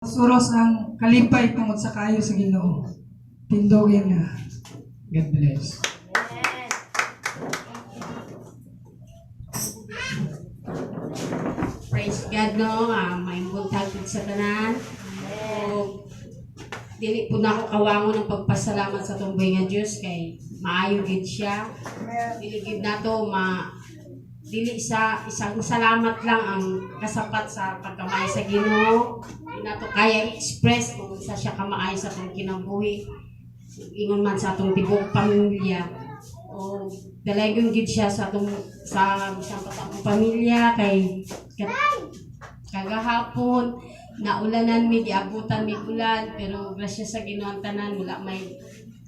Suros ang kalipay tungod sa kaayo sa Ginoo. Tindogin nga. God bless. Praise God, no? May buntag gid sa tanan. O, dili po na ako kawangon ng pagpasalamat sa atong buhi nga Dios kay maayo gid siya. Dili gid nato ma dili sa isang salamat lang ang kasapat sa pagkamaayo sa Ginoo. Di nato kaya i-express kung unsa siya kamaayo sa atong kinabuhi. Ingon man sa atong tibuok pamilya. O dalaygon gid siya sa atong sa bisan pa sa akong pamilya kay kagahapon naulanan mi, giabutan mi ulan, pero grasya sa Ginoo ang tanan, wala may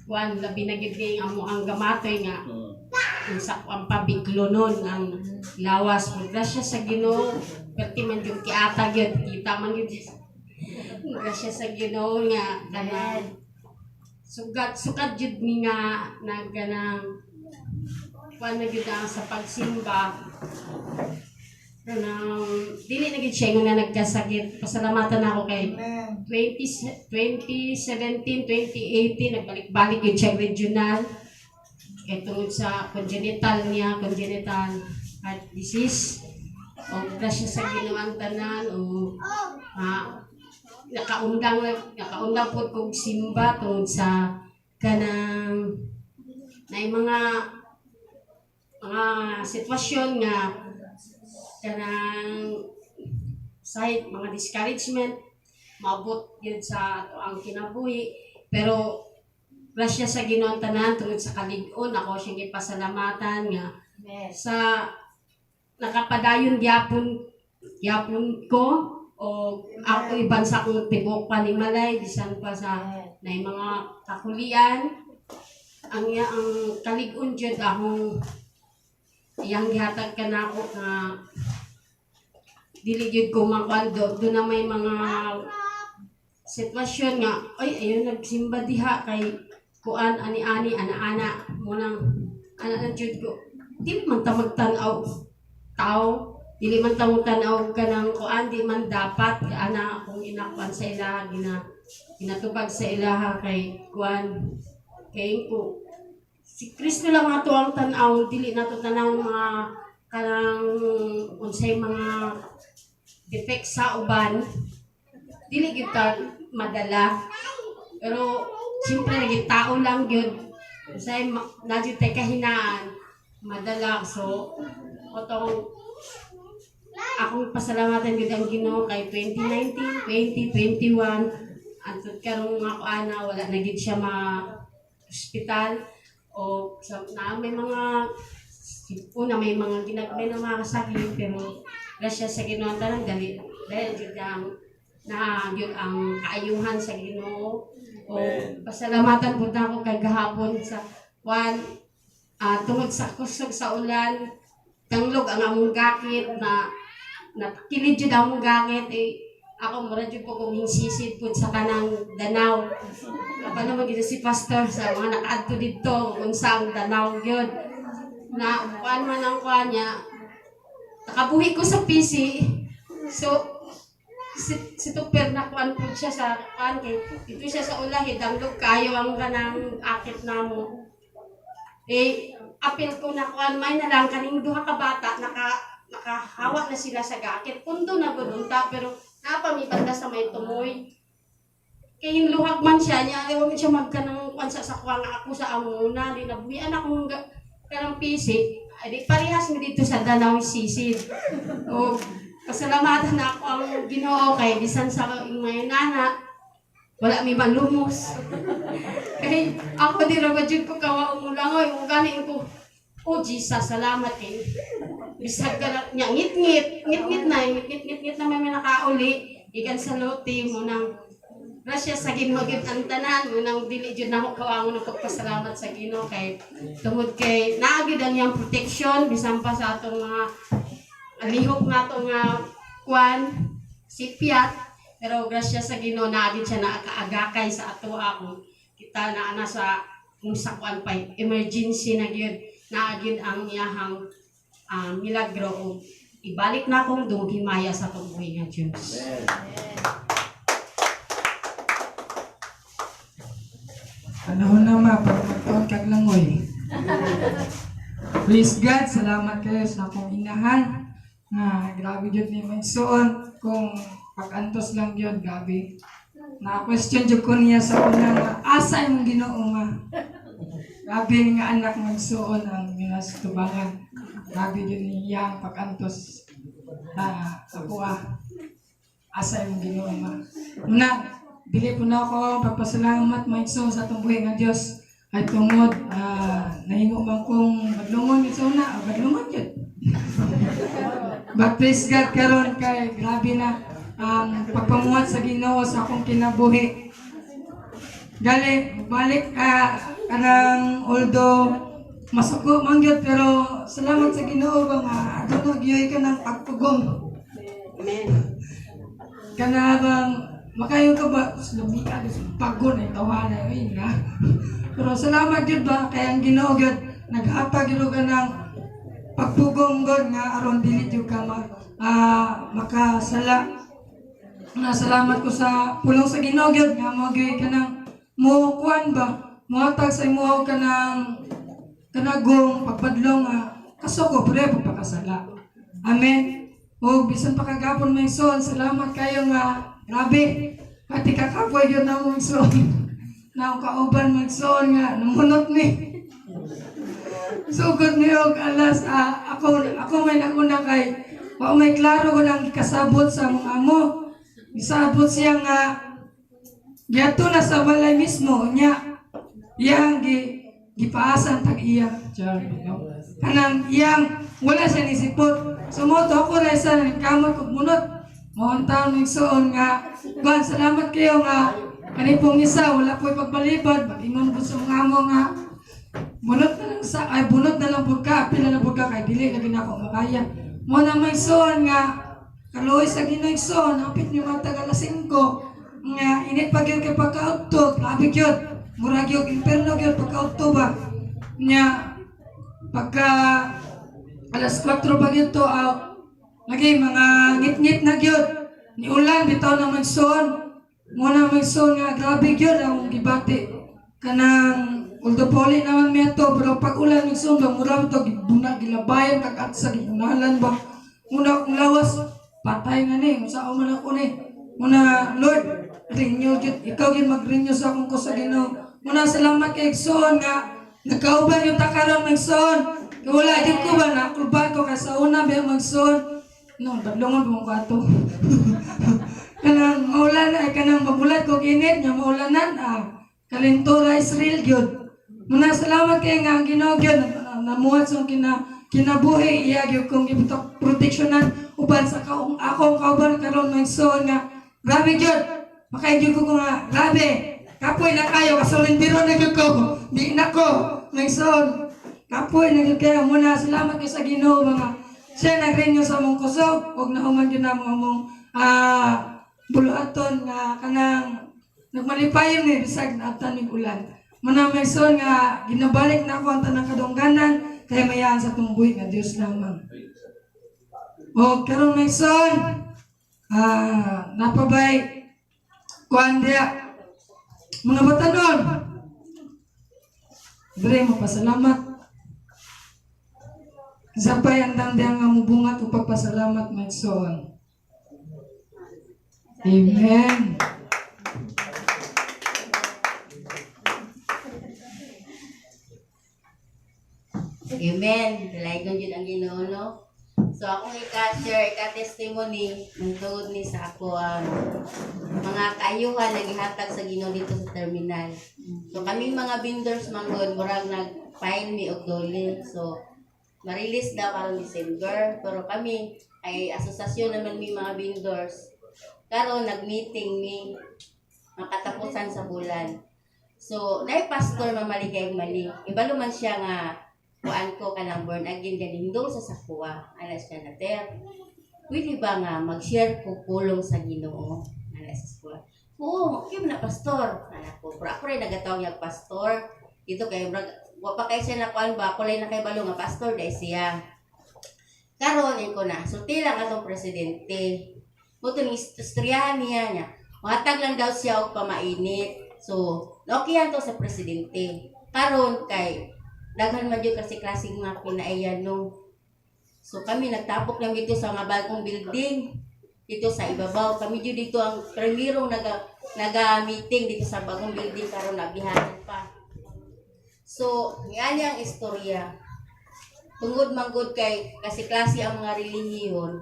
kuan, labi na gid ni amo ang gamatoy nga unsa ang pabiglo nun ang lawas, pero grasya sa Ginoo, perti man jud kiata gyud, kita man gyud. Grasya sa Ginoo nga kanang sugat sukat jud mi nga nagganang kuan na gyud ang sa pagsimba, kanang dili na gyud siya ingon nga nagkasakit. Pasalamatan ako kay 20, 2017, 2018, nagbalik-balik yun siya regional. Kay tungod sa congenital niya, congenital heart disease. O grasya sa Ginoo ang tanan o nakaundang nakaundang pod kog simba tungod sa kanang na mga sitwasyon nga kanang side mga discouragement maabot yun sa ato ang kinabuhi, pero grasya sa Ginoo ang tanan tungod sa kalig-on ako siyang gipasalamatan nga sa nakapadayon gyapon gyapon ko o ako iban sa akong tibuok panimalay, bisan pa sa na mga kakulian. Ang iya ang kalig-on jud akong iyang gihatag kanako nga dili gyud ko makuan do na may mga sitwasyon nga, "Ay, ayun nagsimba diha kay kuan ani-ani ana-ana mo nang ana na jud ko." Dili man ta magtan-aw tao, dili man ta magtan-aw kanang kuan, di man dapat ana akong inakuan sa ilaha, ginatubag sa ilaha kay kuan kay ko si Kristo lang ato ang tan-aw, dili nato tanaw mga kanang unsay mga defect sa uban, dili gyud ta madala. Pero siyempre naging tao lang gyud, unsay na gyud tay kahinaan, madala. So otong akong pasalamatan gyud ang Ginoo kay 2019, 2021 antud karong nga ako ana, wala na gyud siya ma ospital o sa, na may mga una may mga ginagmay na mga kasakit, pero grasya sa Ginoo ang tanan, dali dahil jud ang na gyud ang kaayuhan sa Ginoo. O pasalamatan pud nako kay gahapon sa kwan, tungod sa kusog sa ulan, tanglog ang among gakit na natakilid jud among gakit. Eh, ako mura jud ko kung sisid pud sa kanang danaw. Kabalo man gyud si pastor sa mga nakaadto didto unsa ang danaw gyud na kuan man ang kuan niya. Nakabuhi ko sa PC, so si Tupper na kuan pud siya sa kuan kay dito siya sa ulahi, danglog kayo ang kanang akit namo. Eh, apil ko na kuan, may na lang kaning duha ka bata, nakahawa na sila sa gakit, pundo na gud unta, pero naa pa mi banda sa may tumoy kay luhag man siya niya, ayaw man siya magkanang kuan sa kuan nga ako sa amuna di nabuhian akong kanang PC ay di parehas mi dito sa Danau sisid. O pasalamatan na ako ang Ginoo kay bisan sa mga nana, wala mi malumos. Kay ako di ra ba jud ko kawa umulangoy ug gani ko, "Oh Jesus, salamat kay bisag ka na nya ngit-ngit ngit-ngit na ngit ngit ngit na may nakauli ikan sa lote mo." Nang grasya sa Ginoo gyud ang tanan mo, nang dili jud nako kawangon ng pagpasalamat sa Ginoo kay tungod kay naa gyud ang iyang protection bisan pa sa atong mga lihok nato nga kwan sipyat, pero grasya sa Ginoo naa gyud siya nakaagakay sa ato kung kita naa na sa kung sa kwan pa emergency na gyud, naa gyud ang iyahang milagro o ibalik na akong dungog himaya sa atong buhi nga Dios. Amen. Panahon na, ma, para magtuon kag langoy. Praise God, salamat kayo sa akong inahan. Nga, grabe jud ni magsuon. Kung pag-antos lang yun, grabe. Na-question jud ko niya sa una nga, asa imong Ginoo, ma? Grabe nga anak magsuon ang nila sa tubangan. Grabe jud niya ang pag-antos. Ako asa imong Ginoo, ma? Una, dili po na ako pagpasalamat, mga igsoon, sa atong buhi nga Dios ay tungod nahimo man kong badlungon sa una, badlungon yun. But praise God karon kay grabe na ang pagpamuhat sa Ginoo sa akong kinabuhi. Gali, balik kanang although masuko man gyud, pero salamat sa Ginoo ba nga aduna gyud ka ng pagpugong. Amen. Kana bang makayo ka ba lumika pagod ay tawanan ay na. Pero salamat gyud ba kay ang Ginoo gyud naghatag gyud ka ng pagpugong god nga aron dili gyud ka makasala. Na salamat ko sa pulong sa Ginoo gyud nga mo gyud ka ng mo kuan ba mohatag sa imo ka ng kanagong pagpadlong nga kasuko pero pagpakasala. Amen. O bisan pa kagapon, may son, salamat kayo nga grabe. Pati kakapoy gyud na mong son. Na akong kauban magsoon nga namunot ni. Sugod ni og alas ako may nanguna kay wa may klaro ko lang kasabot sa among amo. Isabot siya nga giadto na sa balay mismo nya iyang gipaasan tag iya. Char, no? Kanang iyang wala siya nisipot. Sumoto ako ra sa kamot kog munot. Mohon taon igsuon nga kuan, salamat kayo nga kani pong isa wala po'y pagbalibad mag-ingon po sa mga amo nga bunot na lang sa ay bunot na lang pud ka, pila na pud ka kay dili lagi na ako makaya mo na may igsuon nga kaluoy sa Ginoo, igsuon, hapit ni mga taga alas 5 nga init pa gyud kay pagkaudto, grabe gyud, mura gyud imperno gyud pagkaudto ba nya. Pagka alas 4 pa gyud to out lagi mga ngit-ngit na gyud ni ulan bitaw na magsuon mo na magsuon nga grabe gyud ang gibati kanang although poli naman mi ato, pero pag ulan magsuon ba mura to gibuna gilabayan kag at sa gibunalan ba una akong lawas patay na ni unsa man ako ni. Muna Lord, renew gyud, ikaw gyud mag-renew sa akong kusog, Ginoo. Muna salamat kay igsoon nga nagkauban yung takaron magsuon. Kay wala gyud ko ba nakulba ko kay sa una ba magsuon no badlongon mo ko ato kanang maulan ay kanang mabulat ko init nga maulanan kalentura is real gyud. Muna salamat kay nga ang Ginoo gyud namuhat sa kinabuhi iya gyud kong gibutok proteksyonan uban sa kaong akong kauban karon magsuon nga grabe gyud makaingyud ko nga grabe kapoy na kayo kasulindiro na gyud ko di na ko magsuon kapoy na gyud kayo. Muna salamat kay sa Ginoo mga siya nagrenew sa among kusog ug nahuman gyud namo among buluhaton nga kanang nagmalipayon ni bisag naabtan mig ulan. Muna may son nga ginabalik na ako ang tanang kadungganan kay mayaan sa atong buhi nga Dios lamang. O karon may son napabay kuan diya mga batanon dre mo pasalamat. Sapay andang diya nga mubungat o pagpasalamat magsoon. Amen. Amen. Dalaygon yun ang Ginoo, no? So akong ika-share, ika-testimony ng tungod ni sa ako ang mga kaayuhan na gihatag sa Ginoo dito sa terminal. So kami mga vendors manggod murag nag-file mi og dole. So ma-release daw karong December, pero kami ay asosasyon naman mi mga vendors. Karon nag-meeting mi makatapusan sa bulan. So, naay pastor mamaligay mali. Ibalo man siya nga kuan ko kanang born again ganing doon sa sakuwa. Ana siya na ter. Pwede ba nga mag-share ko pulong sa Ginoo? Ana sa sakuwa. Oo, okay na pastor. Ana ko. Pero ako rin nagatawag niya pastor. Dito kay brag wa pa kay siya na kuan ba, kulay na kay balo nga pastor dai siya. Karon ko na, sulti lang atong presidente. Mo ni istoryahan niya niya. Muhatag lang daw siya og pamainit. So, okay to sa presidente. Karon kay daghan man jud kasi klaseng mga kinaiyan, no. So kami nagtapok lang dito sa mga bagong building dito sa ibabaw. Kami jud dito ang primerong naga meeting dito sa bagong building karon nabihanan pa. So, ngani ang istorya. Tungod manggod kay kasi klase ang mga relihiyon.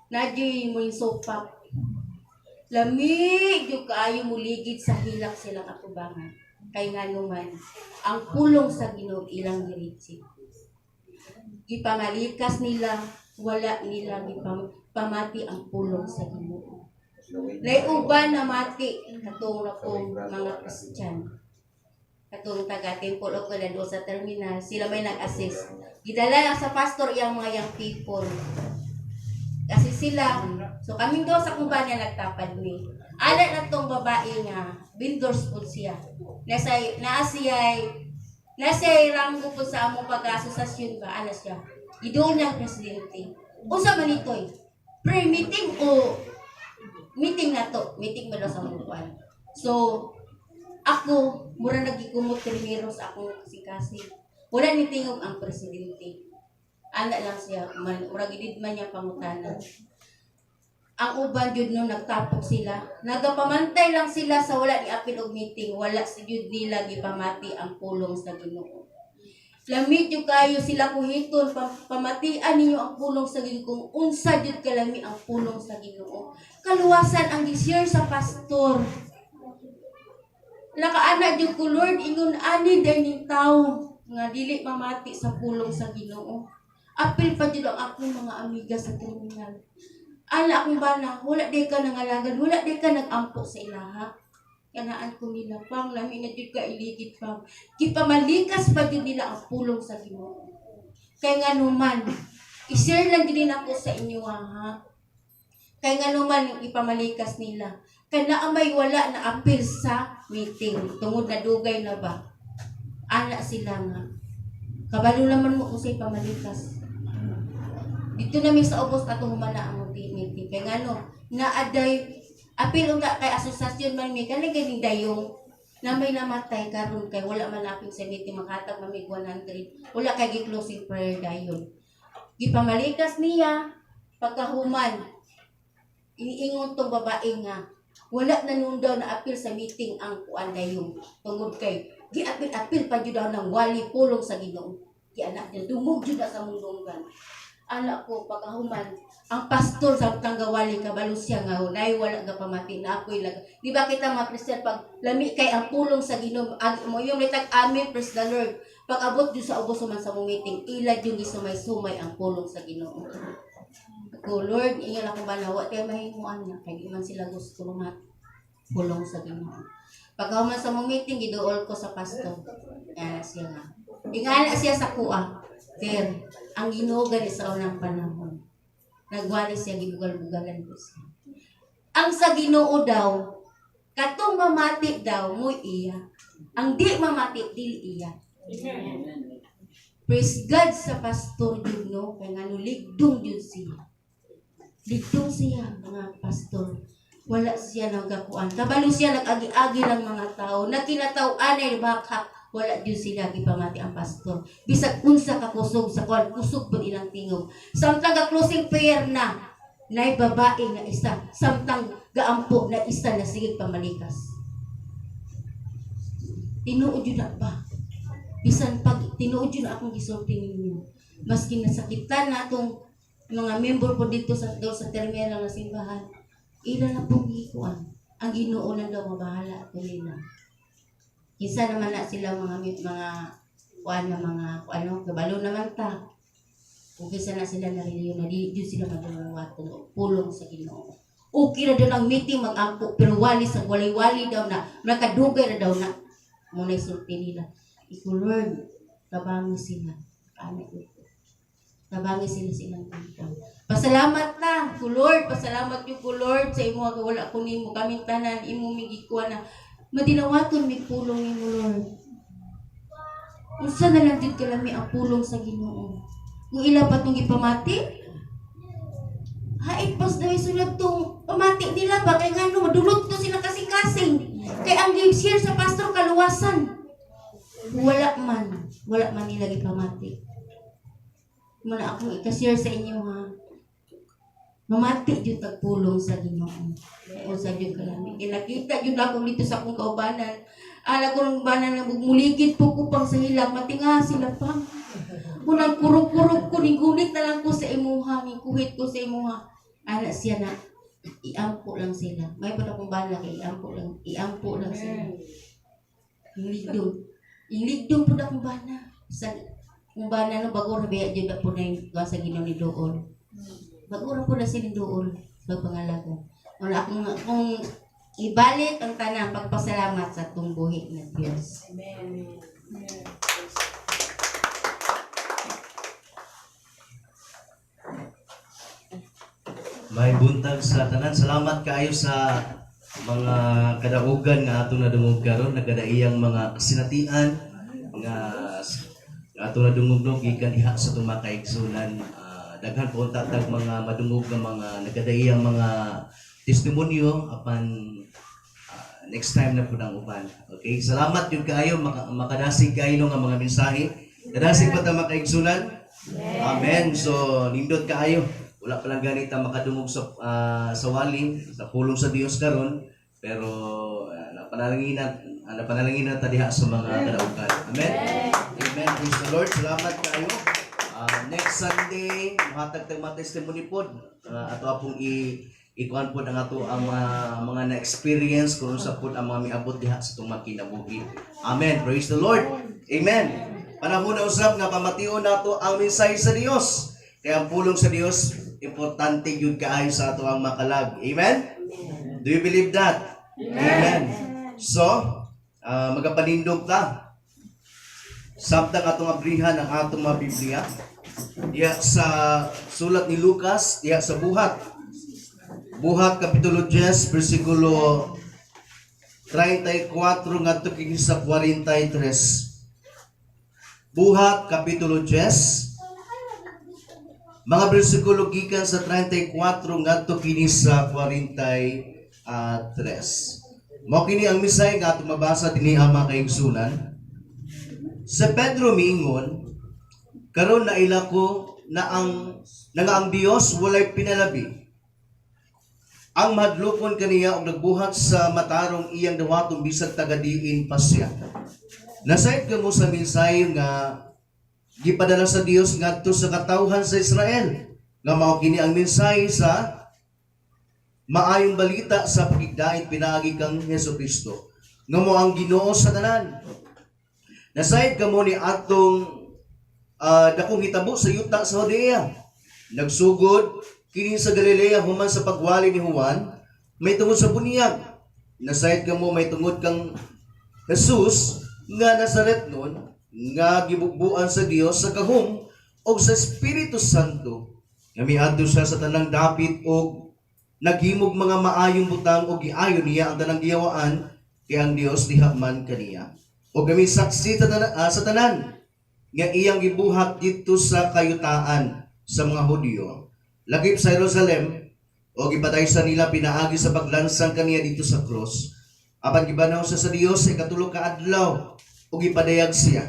Nadyoy mo yung sopak. Lami jud kaayo muligid sa hilak silang atubangan. Kay nganuman, ang pulong sa Ginoo ilang giritsi. Gipamalikas nila, wala nila gipamati ang pulong sa Ginoo. Nay uban na mati katong na pong mga Christian. Katong taga Temple of God doon sa terminal, sila may nag-assist. Gidala lang sa pastor iyang mga young people. Kasi sila, so kaming doon sa kumpanya nagtapad mi. Ala na tong babae nga, vendors po siya. Nasa, naa siya, nasa ranggo po sa among pag-asosasyon ba, ala siya. Idol niyang presidente. Unsa man ito'y? Pre-meeting o meeting na to? Meeting ba daw sa among kuwan? So, ako, mura nagikumot primero sa akong kasing-kasing. Wala ni tingog ang presidente. Ana lang siya, man, murag gidid man niya pangutana. Ang uban jud no nagtapok sila. Nagapamantay lang sila sa wala ni apil og meeting, wala si jud nila gipamati ang pulong sa Ginoo. Lami jud kayo sila kuhiton, pamatian ninyo ang pulong sa Ginoo kung unsa jud kalami ang pulong sa Ginoo. Kaluwasan ang gi-share sa pastor. Nakaana jud ko, Lord, ingon ani day ning tawo nga dili mamati sa pulong sa Ginoo. Apil pa jud ang akong mga amiga sa terminal. Ala akong bana, wala day ka nangalagan, wala day ka nagampo sa ilaha. Kanaan ko nila pang, lami na jud ka iligid pang. Gipamalikas pa jud nila ang pulong sa Ginoo. Kay nga numan, i-share lang din ako sa inyo ha. Kay nga numan ipamalikas nila. Kay naa may wala na apil sa meeting tungod na dugay na ba. Ana sila nga. Kabalo naman mo kung sa pamalikas. Dito na mi sa ubos atong humana ang meeting. Kay ngano, naaday apil unta kay asosasyon man mi kanang ganing dayong na may namatay karon kay wala man apil sa meeting, makatag man mig 100, wala kay gi-closing prayer dayon. Gipamalikas niya. Pagkahuman, iniingon tong babae nga wala na nun daw na apil sa meeting ang kuan dayong tungod kay giapil-apil pa jud daw ng wali pulong sa Ginoo. Gianak niya dungog jud na sa mundunggan. Ala ko, pagkahuman, ang pastor sa tanggawali, kabalo siya nga hunay wala ga pamati na ako'y lag. Di ba kita mga Christian, pag lami kay ang pulong sa Ginoo, mo yung litag amen, praise the Lord. Pag abot jud sa ubos man sa mong meeting, ila jud gisumay-sumay ang pulong sa Ginoo. Ako, Lord, ingon akong bana, wa tayo mahimuan na kay di man sila gusto mga pulong sa Ginoo. Pagkahuman sa mong meeting, giduol ko sa pastor. Ingana siya nga. Ingana siya sa kuha. Ter, ang Ginoo gani sa unang panahon. Nagwali siya, gibugal-bugalan ko siya. Ang sa Ginoo daw, katong mamati daw, mo'y iya. Ang di mamati, dili iya. Praise God sa pastor jud no, kay ngano ligdong jud siya. Ligdong siya mga pastor. Wala siya nagakuan. Kabalo siya nag-agi-agi lang mga tao. Nakinataw-an ay bakak. Wala jud sila gipamati ang pastor. Bisag unsa ka kusog sa kuan, kusog pud ilang tingog. Samtang ga closing prayer na, nay babae nga isa, samtang gaampo na isa na sige pamalikas. Tinuod jud na ba? Bisan pag tinuod jud na akong gisulti ninyo. Maski nasakitan na atong mga member po dito sa doon sa terminal ng simbahan, ila na pong gikuan. Ang Ginoo na daw mabahala ato nila. Kinsa naman na sila mga mga kuan na mga ano, kabalo naman ta. Kung kinsa na sila na reliyon na di jud sila madungawaton og pulong sa Ginoo. Okay ra daw ang meeting mag-ampo pero wali sa walay-wali daw na nakadugay ra daw na mo na sulti nila. Iko, Lord, tabangi sila. Ano ko? Tabangi sila silang tantang. Pasalamat na, ko Lord, pasalamat yung ko Lord sa imo nga wala ko nimo kaming tanan imo migikuha na madinawaton mi pulong nimo, Lord. Unsa na lang jud kalami ang pulong sa Ginoo. Kung ila pa tong gipamati, hait pas na sulod tong pamati nila ba kay ngano madulot to sila kasing-kasing. Kay ang gi-share sa pastor kaluwasan. Wala man, wala man nila gipamati. Muna akong ika-share sa inyo ha. Mamati jud tag pulong sa Ginoo. O sa jud kalami. Kay nakita jud ako dito sa akong kaubanan. Ala ko ng banan nga muligid po ko pang sa hilak, matinga sila pa. Unang kurog-kurog ko, nigunit na lang ko sa imuha, nikuhit ko sa imuha. Ana siya na, iampo lang sila. May pa akong bala kay iampo lang sila. Ingligdong. Ingligdong po na akong bana. Sa kung bana no, bago ra biya jud na po na yung sa Ginoo ni dool. Bago ra po na sila dool pagpangalaga. Wala akong kung ibalik ang tanang pagpasalamat sa atong buhi ng Dios. Amen. May buntag sa tanan. Salamat kaayo sa mga kadaugan nga atong nadungog karon, nagkadaiyang mga kasinatian nga nga atong nadungog no gikan diha sa atong mga kaigsunan. Daghan po unta tag mga madungog nga mga nagkadaiyang mga testimonyo apan next time na po ng uban. Okay, salamat yun kaayo makadasig kaayo no nga mga mensahe. Kadasig pa ta mga kaigsunan? Amen. So nindot kaayo. Wala pa lang ganita makadungog sa wali, sa pulong sa Dios karon, pero napanalangin na ta diha sa mga kadaugan. Amen. Amen. Praise the Lord. Salamat kaayo. Next Sunday, mohatag tag mga testimony pod. Ato apong ikuan pod ang ato ang mga na-experience kung unsa pod ang mga miabot diha sa atong mga kinabuhi. Amen. Praise the Lord. Amen. Panahon na usab nga pamation nato ang mensahe sa Dios. Kaya ang pulong sa Dios importante gyud kaayo sa ato ang makalag. Amen. Do you believe that? Amen. So, magapanindog ta. Samtang atong abrihan ang atong mga Biblia. Diya sa sulat ni Lucas, diya sa Buhat. Buhat Kapitulo 10, versikulo 34 ngadto kini sa 43. Buhat Kapitulo 10, mga bersikulo gikan sa 34 ngadto kini sa 43. Mao kini ang misay nga atong mabasa dinhi ang mga kaigsunan. Sa Pedro miingon, "Karon naila ko na nga ang Dios walay pinalabi. Ang mahadlokon kaniya og nagbuhat sa matarong iyang dawaton bisag taga-diin pa siya. Nasayod kamo sa mensahe nga gipadala sa Dios ngadto sa katawhan sa Israel, nga mao kini ang mensahe sa maayong balita sa pagigdait pinaagi kang Hesukristo nga mo ang Ginoo sa tanan. Nasayod kamo ni atong dakong hitabo sa yuta sa Judea. Nagsugod kini sa Galilea human sa pagwali ni Juan may tungod sa bunyag. Nasayod kamo may tungod kang Jesus nga Nazaret nun nga gibugbuan sa Dios sa gahom og sa Espiritu Santo nga miadto siya sa tanang dapit og naghimog mga maayong butang og giayo niya ang tanang giyawaan kay ang Dios diha man kaniya. Og kami saksi sa tanan nga iyang gibuhat didto sa kayutaan sa mga Hudyo lakip sa Jerusalem o gipatay sa nila pinaagi sa paglansang kaniya dito sa cross. Apan gibanhaw siya sa Dios sa ikatulo ka adlaw ug gipadayag siya.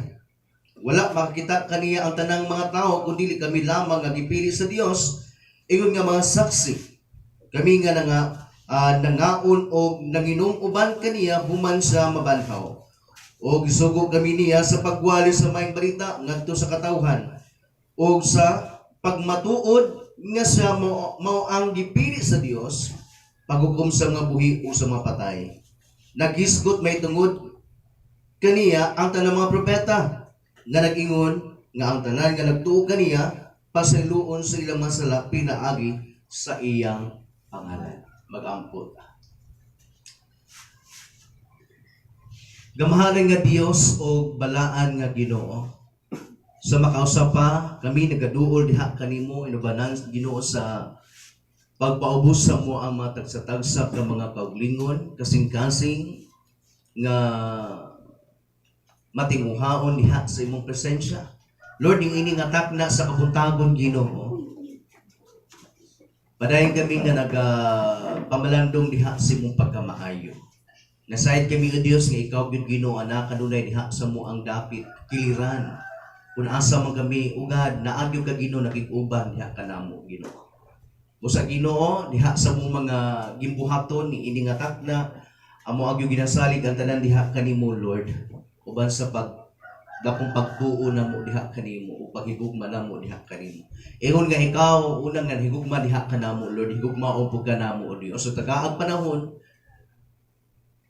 Wala makakita kaniya ang tanang mga tao kun dili kami lamang nga gipili sa Dios ingon nga mga saksi. Kami nga nangaon og nanginom uban kaniya human sa mabanhaw. O gisugo kami niya sa pagwali sa maayong balita ngadto sa katawhan o sa pagmatuod nga siya mao ang gipili sa Dios paghukom sa mga buhi o sa mga patay. Naghisgot may tungod kaniya ang tanang mga propeta nga nag-ingon nga ang tanan nga nagtuo kaniya pasayloon sa ilang mga sala pinaagi sa iyang pangalan." Mag-ampo ta. Gamahanan nga Dios o balaan nga Ginoo, sa makausa pa kami nagaduol diha kanimo inubanan, Ginoo, sa pagpaubos sa mo ang mga tagsa-tagsa ka mga kauglingon, kasing-kasing nga matinguhaon diha sa imong presensya. Lord, ning ini nga takna sa kabuntagon, Ginoo. Padayon kami nga nagapamalandong diha sa imong pagkamaayo. Nasayod kami, O Dios, nga ikaw gyud, Ginoo, anak kanunay diha sa among dapit kiliran. Kung asa man kami ugad, naa gyud ka, Ginoo, nakig-uban diha kanamo, Ginoo. Busa, Ginoo, diha sa among mga gimbuhaton ni ini nga takna, amo gyud ginasalig ang tanan diha kanimo, Lord. Uban sa pag dakong pagtuo namo diha kanimo o paghigugma namo diha kanimo. Ingon nga ikaw unang nga higugma diha kanamo, Lord, higugma o pud kanamo, O Dios. So tagaag panahon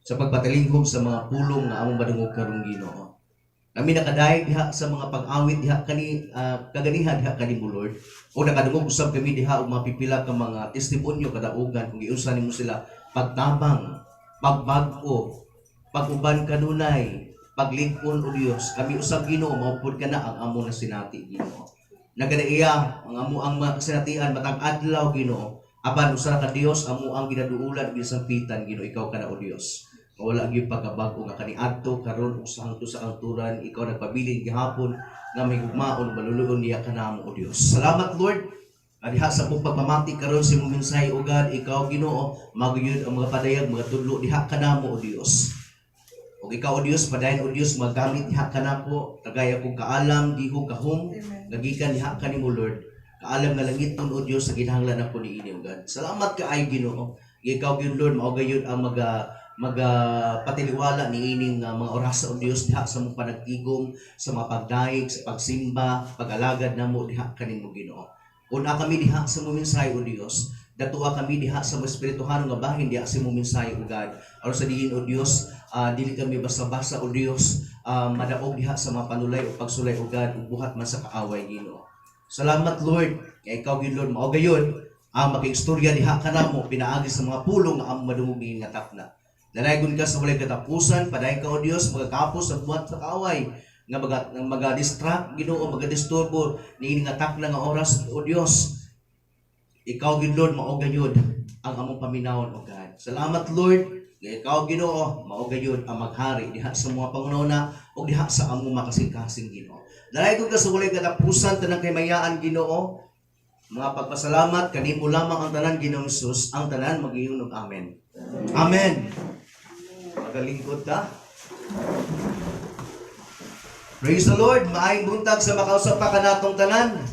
sa pagpatalinghog sa mga pulong nga among madungog karong, Ginoo. Kami nakadayeg diha sa mga pag-awit diha kani kaganiha diha kanimo, Lord. O nakadungog usab kami diha og mga pipila ka mga testimonyo kadaugan kung giunsa nimo sila pagtabang, pagbag-o, pag-uban kanunay, paglig-on, O Dios. Kami usab, Ginoo, maupod ka na ang among nasinati, Ginoo. Nagadaiya ang amo ang mga kasinatian matag adlaw, Ginoo. Apan usa ka Dios amo ang ginaduulan ug gisampitan, Ginoo, ikaw kana, O Dios. Wala gyud pagkabag-o nga kaniadto, karon ug sa hangtod sa kangturan, ikaw nagpabilin gihapon nga may gugmaon maluluon niya kanamo, O Dios. Salamat, Lord. Diha sa mong pagpamati karon sa imong mensahe, O God, ikaw, Ginoo, magyud ang mga padayag, mga tudlo diha kanamo, O Dios. Ug ikaw, O Dios, padayon, O Dios, magamit diha kanako, tagaya kog kaalam, diho kahum, gagikan diha kanimo, Lord. Kaalam nga langiton, O Dios, sa ginahanglan ako niini, O God. Salamat kaayo, Ginoo. Ikaw gyud, Lord, mao gayud ang maga maga patiliwala niining mga orasa, O Dios, diha sa mong panagtigom, sa mga pagdayeg, sa pagsimba, pag-alagad namo diha kanimo, Ginoo. Una kami diha sa mong mensahe, O Dios. Datua kami diha sa mga espirituhano nga bahin diha sa mong mensahe, O God. Aron sa diin, O Dios, dili kami basta-basta, O Dios, madaog diha sa mga panulay o pagsulay, O God, ug buhat man sa kaaway, Ginoo. Salamat, Lord. Kay ikaw gyud, Lord, mao gayon ang makiistorya diha kanamo pinaagi sa mga pulong nga among madungog niini nga takna. Dalaygon ka sa walay katapusan, padayon ka, O Dios, magakapos sa buhat sa kaaway nga maga distract, Ginoo, maga-disturbo niini nga takna nga oras, O Dios. Ikaw gyud, Lord, mao gayud ang among paminawon, O God. Salamat, Lord. Nga ikaw, Ginoo, mao gayud ang maghari diha sa mga panguna o diha sa among makasing-kasing, Ginoo. Dalaygon ka sa walay katapusan, tanang kaymayaan, Ginoo. Mga pagpasalamat kanimo lamang ang tanan, Ginoong Jesus, ang tanan mag-ingon og amen. Amen. Magalingkod ka. Praise the Lord. Maayong buntag sa makausap pa kanatong tanan.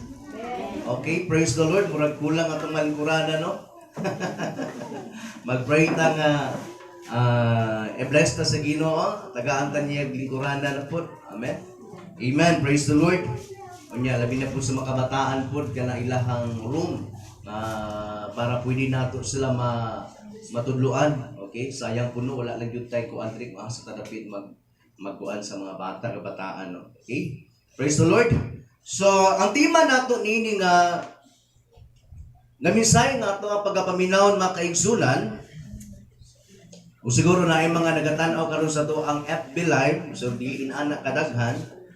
Okay, praise the Lord. Murag kulang atong malingkurana, no? Mag-pray ta nga i-bless ta sa Ginoo, tagaan ta niya lingkurana na pod. Amen. Amen. Praise the Lord. Unya, labi na po sa mga kabataan pod kana ilahang room para pwede nato sila matudloan. Okay? Sayang puno wala lang gyud tay kuan diri kung asa ta dapit magkuan sa mga bata kabataan, no. Okay? Praise the Lord. So, ang tema nato nini nga nga mensahe nga ato ang pagapaminawon, mga kaigsunan, o siguro na ay mga nagatan-aw karon sa ato ang FB Live, so di inana kadaghan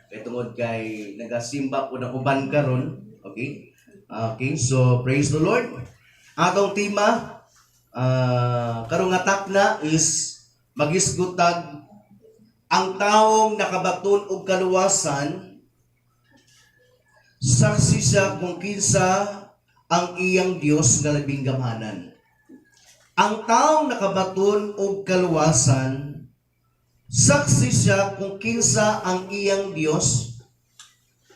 kay tungod kay nagasimba po ng uban karon, okay? Okay, so praise the Lord. Atong tema karong nga takna is magisgutag ang taong nakabaton og kaluwasan, saksi siya kung kinsa ang iyang Dios nga labing gamhanan. Ang taong nakabaton og kaluwasan, saksi siya kung kinsa ang iyang Dios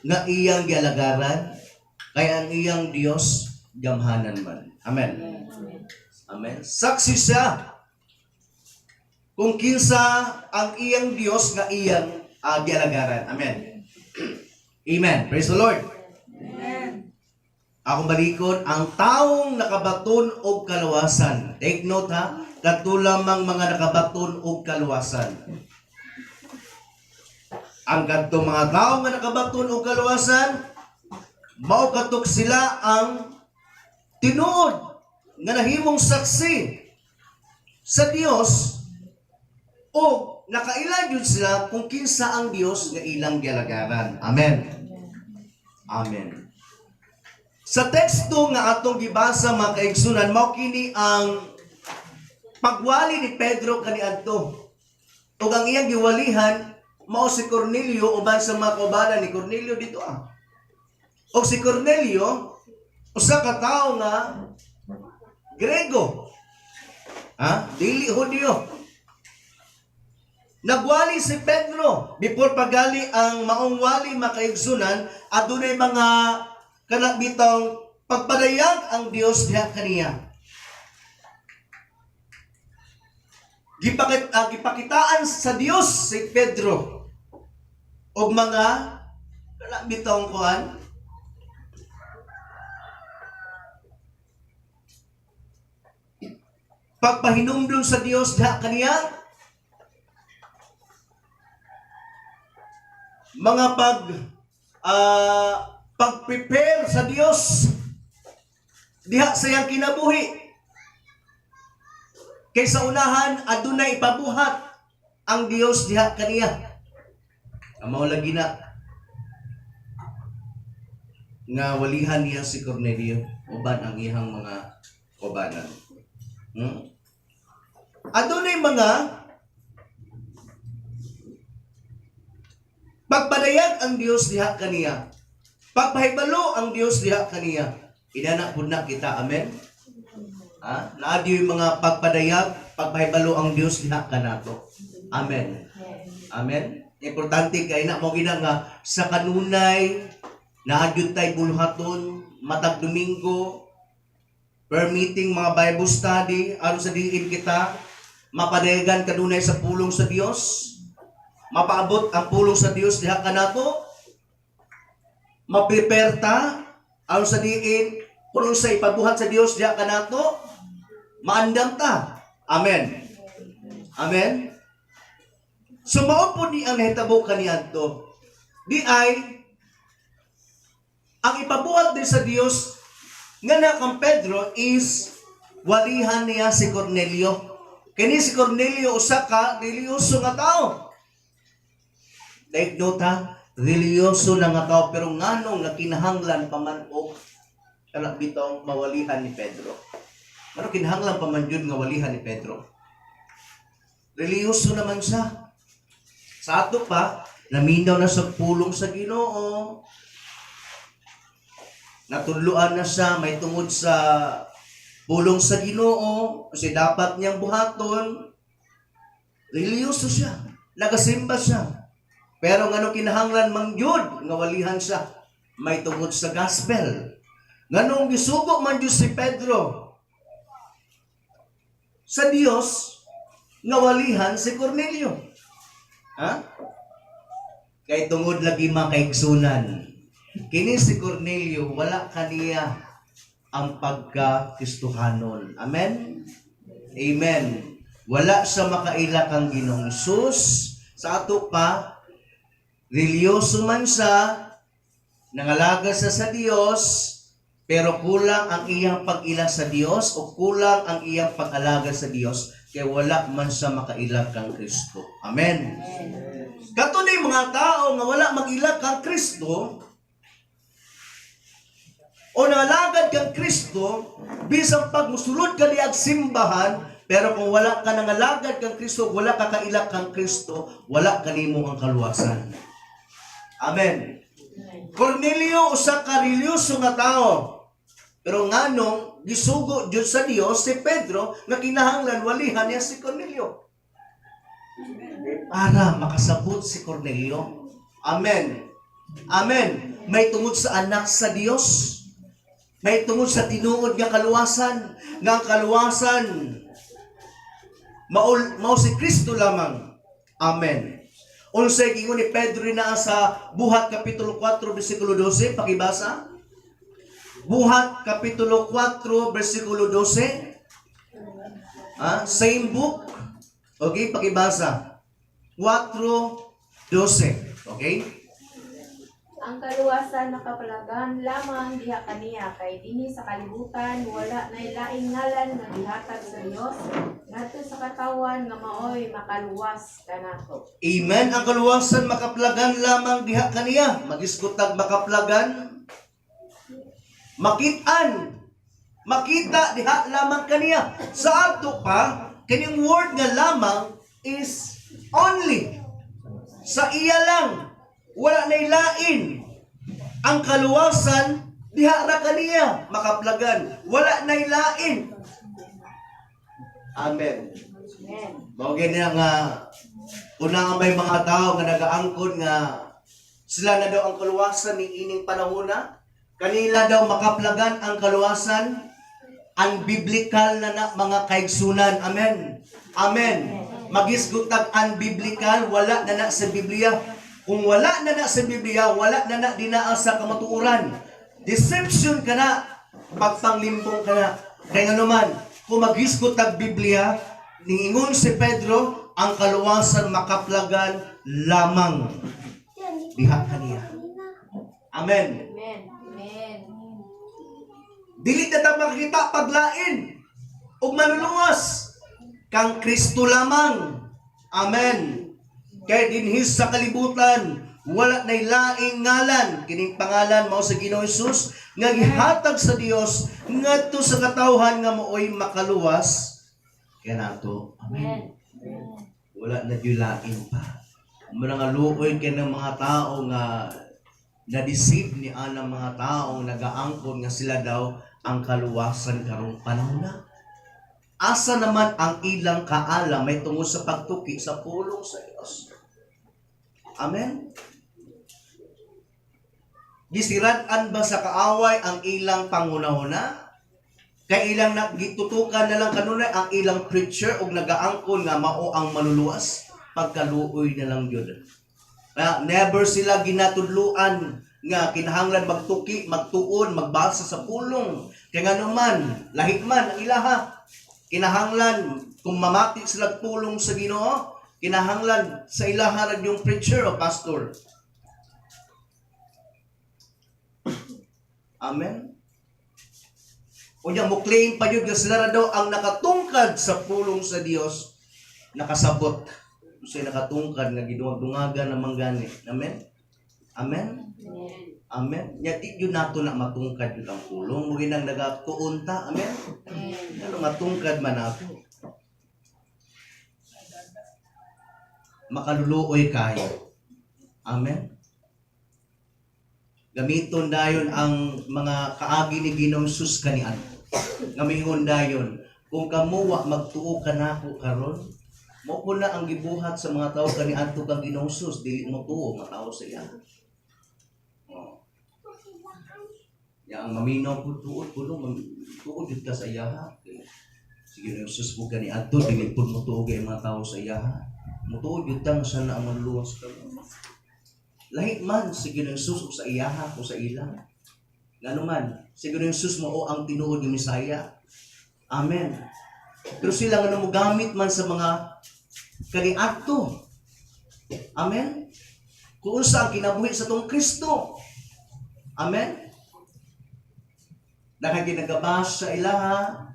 nga iyang gialagaran, kay ang iyang Dios gamhanan man. Amen. Amen. Saksi siya kung kinsa ang iyang Dios nga iyang gialagaran. Amen. Amen. Praise the Lord. Amen. Akong balikon, ang taong nakabaton og kaluwasan. Take note ha, kadto lamang mga nakabaton og kaluwasan. Ang kadtong mga tao nga nakabaton og kaluwasan, mao katok sila ang tinuod nga nahimong saksi sa Dios o nakaila gyud sila kung kinsa ang Dios nga ilang gialagaran. Amen. Amen. Sa teksto nga atong gibasa, mga kaigsunan, mao kini ang pagwali ni Pedro kaniadto. Ug ang iyang giwalihan mao si Cornelio uban sa mga kaubanan ni Cornelio dito ah. Og si Cornelio usa ka tawo nga Grego. Ha? Dili Hudyo. Nagwali si Pedro before pagali ang maong wali, mga kaigsunan, adunay mga kana bitong pagpadayag ang Dios diha kaniya. Gipakitaan sa Dios si Pedro og mga kana bitong kuan, pagpahinumdum sa Dios diha kaniya, mga pag-prepare sa Dios diha sa iyang kinabuhi kay sa unahan adunay ipabuhat ang Dios diha kaniya. Ang mao lagi na nga walihan niya si Cornelio uban ang iyang mga kaubanan. Adunay mga pagpadayag ang Dios diha kaniya. Pagpahibalo ang Dios diha kaniya. Inana pud na kita, amen. Ha? Naa yung mga pagpadayag, pagpahibalo ang Dios diha kanato. Amen. Amen. Importante kay na mo gina nga sa kanunay naa gyud tay bulhaton matag Domingo per meeting, mga Bible study, aron sa diin kita mapadayagan kanunay sa pulong sa Dios, mapaabot ang pulong sa Dios diha kanato, ma-prepare ta aron sa diin kung sa ipabuhat sa Dios diha kanato, maandam ta. Amen. Amen. So mao po ni ang nahitabo kaniadto. Di ay ang ipabuhat din sa Dios nga na kang Pedro is walihan niya si Cornelio. Kini si Cornelio usa ka relihiyoso nga tao. Take note ha, relihiyoso na nga tao, pero nganong nakinahanglan pa man og kana bitong mawalihan ni Pedro? Ano kinahanglan pa man jud nga walihan ni Pedro? Relihiyoso naman siya. Sa ato pa, naminaw na sa pulong sa Ginoo. Natudloan na siya may tungod sa pulong sa Ginoo kasi dapat niyang buhaton. Relihiyoso siya. Nagasimba siya. Pero ngano kinahanglan man gyud nga walihan siya may tungod sa gospel? Nganong gisugo man gyud si Pedro sa Dios nga walihan si Cornelio? Ha? Kay tungod lagi, mga kaigsunan, kini si Cornelio wala kaniya ang pagka-Kristohanon. Amen? Amen. Wala siya makaila kang Ginoong Hesus. Sa ato pa, relihiyoso man siya, nangalaga siya sa Dios, pero kulang ang iyang pag-ila sa Dios o kulang ang iyang pag-alaga sa Dios kay wala man siya makaila kang Kristo. Amen. Kato mga tao nga wala mag-ila kang Kristo o nangalagad kang Kristo, bisan pag musulod ka diag simbahan, pero kung wala ka nangalagad kang Kristo, wala ka kaila kang Kristo, wala kanimo ang kaluwasan. Amen. Cornelio usa ka relihiyoso nga tao. Pero nganong gisugo jud sa Dios si Pedro nga kinahanglan walihan niya si Cornelio? Para makasabot si Cornelio. Amen. Amen. May tungod sa anak sa Dios. May tungod sa tinuod nga kaluwasan. Nga ang kaluwasan mao, mao si Kristo lamang. Amen. Unsay giingon ni Pedro na sa Buhat kapitulo 4 bersikulo 12, pakibasa. Buhat kapitulo 4 bersikulo 12. Ah, same book. Okay, pakibasa. 4:12. Okay? Ang kaluwasan nakaplagan lamang diha kaniya kay dinhi sa kalibutan wala nay laing ngalan nga gihatag sa Dios ngadto sa katawan nga maoy makaluwas kanato. Amen. Ang kaluwasan makaplagan lamang diha kaniya. Magisgutag makaplagan. Makitaan. Makita diha lamang kaniya. Sa ato pa, kining word nga "lamang" is "only". Sa iya lang. Wala nay lain. Ang kaluwasan diha ra kaniya makaplagan. Wala nay lain. Amen. Amen. Mao gani nga Una nga may mga tao nga nagaangkon nga sila na daw ang kaluwasan ni ining panahona. Kanila daw makaplagan ang kaluwasan. Unbiblical na na, mga kaigsunan. Amen. Amen. Magisgutag unbiblical, wala na na sa Biblia. Kung wala na na sa Biblia, wala na na dinaa sa kamatuoran. Deception ka na, pagpanglimbong ka na. Kaya nga naman, kung magisgot tag Biblia, niingon si Pedro, ang kaluwasan makaplagan lamang diha kaniya. Amen. Amen. Amen. Dili na ta makita paglain ug manluluwas kang Kristo lamang. Amen. Kay dinhi sa kalibutan wala nay laing ngalan, kining pangalan mao sa Ginoo Hesus nga gihatag sa Dios ngadto sa katawhan nga maoy makaluwas kanato. Amen. Wala na gyud lain pa. Mura nga luoy kay ng mga tao nga na-deceive ni anang mga taong nagaangkon nga sila daw ang kaluwasan karong panahon na. Asa naman ang ilang kaalam may tungod sa pagtuki sa pulong sa Dios? Amen? Gisirad-an ba sa kaaway ang ilang pangunahuna? Kay ilang gitutukan na lang kanunay ang ilang preacher og nagaangkon nga mao ang manluluwas, pagkaluoy na lang yun. Kaya never sila ginatudluan nga kinahanglan magtuki, magtuon, magbasa sa pulong. Kaya nga naman, lahi man ang ilaha. Kinahanglan kung mamati sila pulong sa Ginoo, kinahanglan sa ilaha ra yung preacher o pastor. Amen. Unya mo claim pa yun nga sila ra daw ang nakatungkad sa pulong sa Dios, nakasabot. Unsay nakatungkad nga giduwag-dungagan na manggani. Amen. Amen. Amen. Nya di yun nato na matungkad yun ang pulong. Mo ginang nagatuon ta. Amen. Ano matungkad man nato? Makaluluoy kayo. Amen. Gamiton dayon ang mga kaagi ni Ginoong Sus kanian. Nga miingon dayon, kung kamo wa magtuo kanako karon, mao po na ang gibuhat sa mga tao kaniadto kang Ginoong Sus, dili mo tuo matawo sa iya. Oh. Ya ang maminaw po tuod po no, tuod jud ka sa iyaha. Sige, Ginoong Sus po kaniadto, dili pud mo tuo kay mga tao sa iyaha. Mutuod jud ta nga siya na ang manluluwas kamo. Lahi man si Ginoong Sus o sa iyaha o sa ilang. Ngano man, si Ginoong Sus mao ang tinuod nga Mesaya. Amen. Pero sila nga namugamit man sa mga kaniadto. Amen. Kung unsa ang kinabuhi sa tong Kristo. Amen. Dahil ginagabas sa ilaha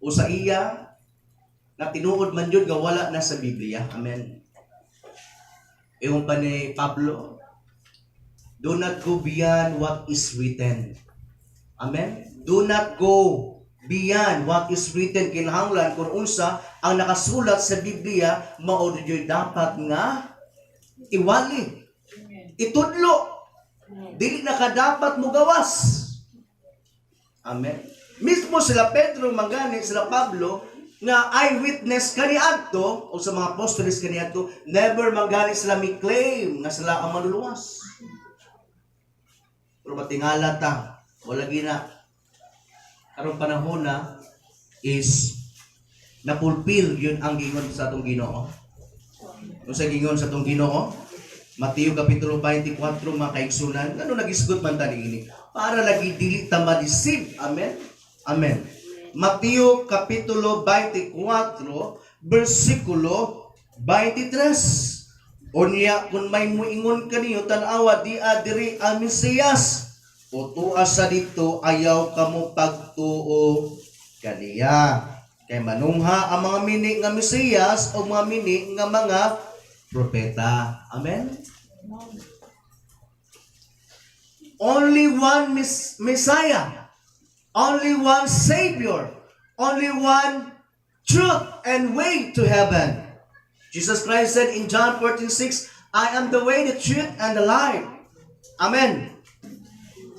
o sa iya na tinuod man yun nga wala na sa Biblia. Amen. Ingon pa ni Pablo, "Do not go beyond what is written." Amen? Do not go beyond what is written. Kinahanglan kung unsa ang nakasulat sa Biblia, mao jud dapat nga iwali. Itudlo. Dili na ka dapat mugawas. Amen. Mismo sila Pedro mangani, sila Pablo, nga eyewitness kaniadto o sa mga apostoles kaniadto, never mangani sila mi-claim nga sila ang manluluwas. Pero matingala ta, wala gina karong panahon na is na-fulfill yun ang gingon sa atong Ginoo. Kung sa gingon sa atong Ginoo, Mateo kapitulo 24, mga kaigsunan, ano nagisgot man ta niini? Para lagi dili ta ma-deceive. Amen. Amen. Mateo kapitulo 24 bersikulo 23. "Unya kung may muingon kaniyo, 'Tan-awa dia diri ang Mesiyas,' o 'Tua sa didto,' ayaw kamo pagtuo kaniya. Kay manungha ang mga mini nga Mesiyas o mga mini nga mga propeta." Amen. Only one Messiah. Only one Savior. Only one truth and way to heaven. Jesus Christ said in John 14:6, "I am the way, the truth, and the life." Amen.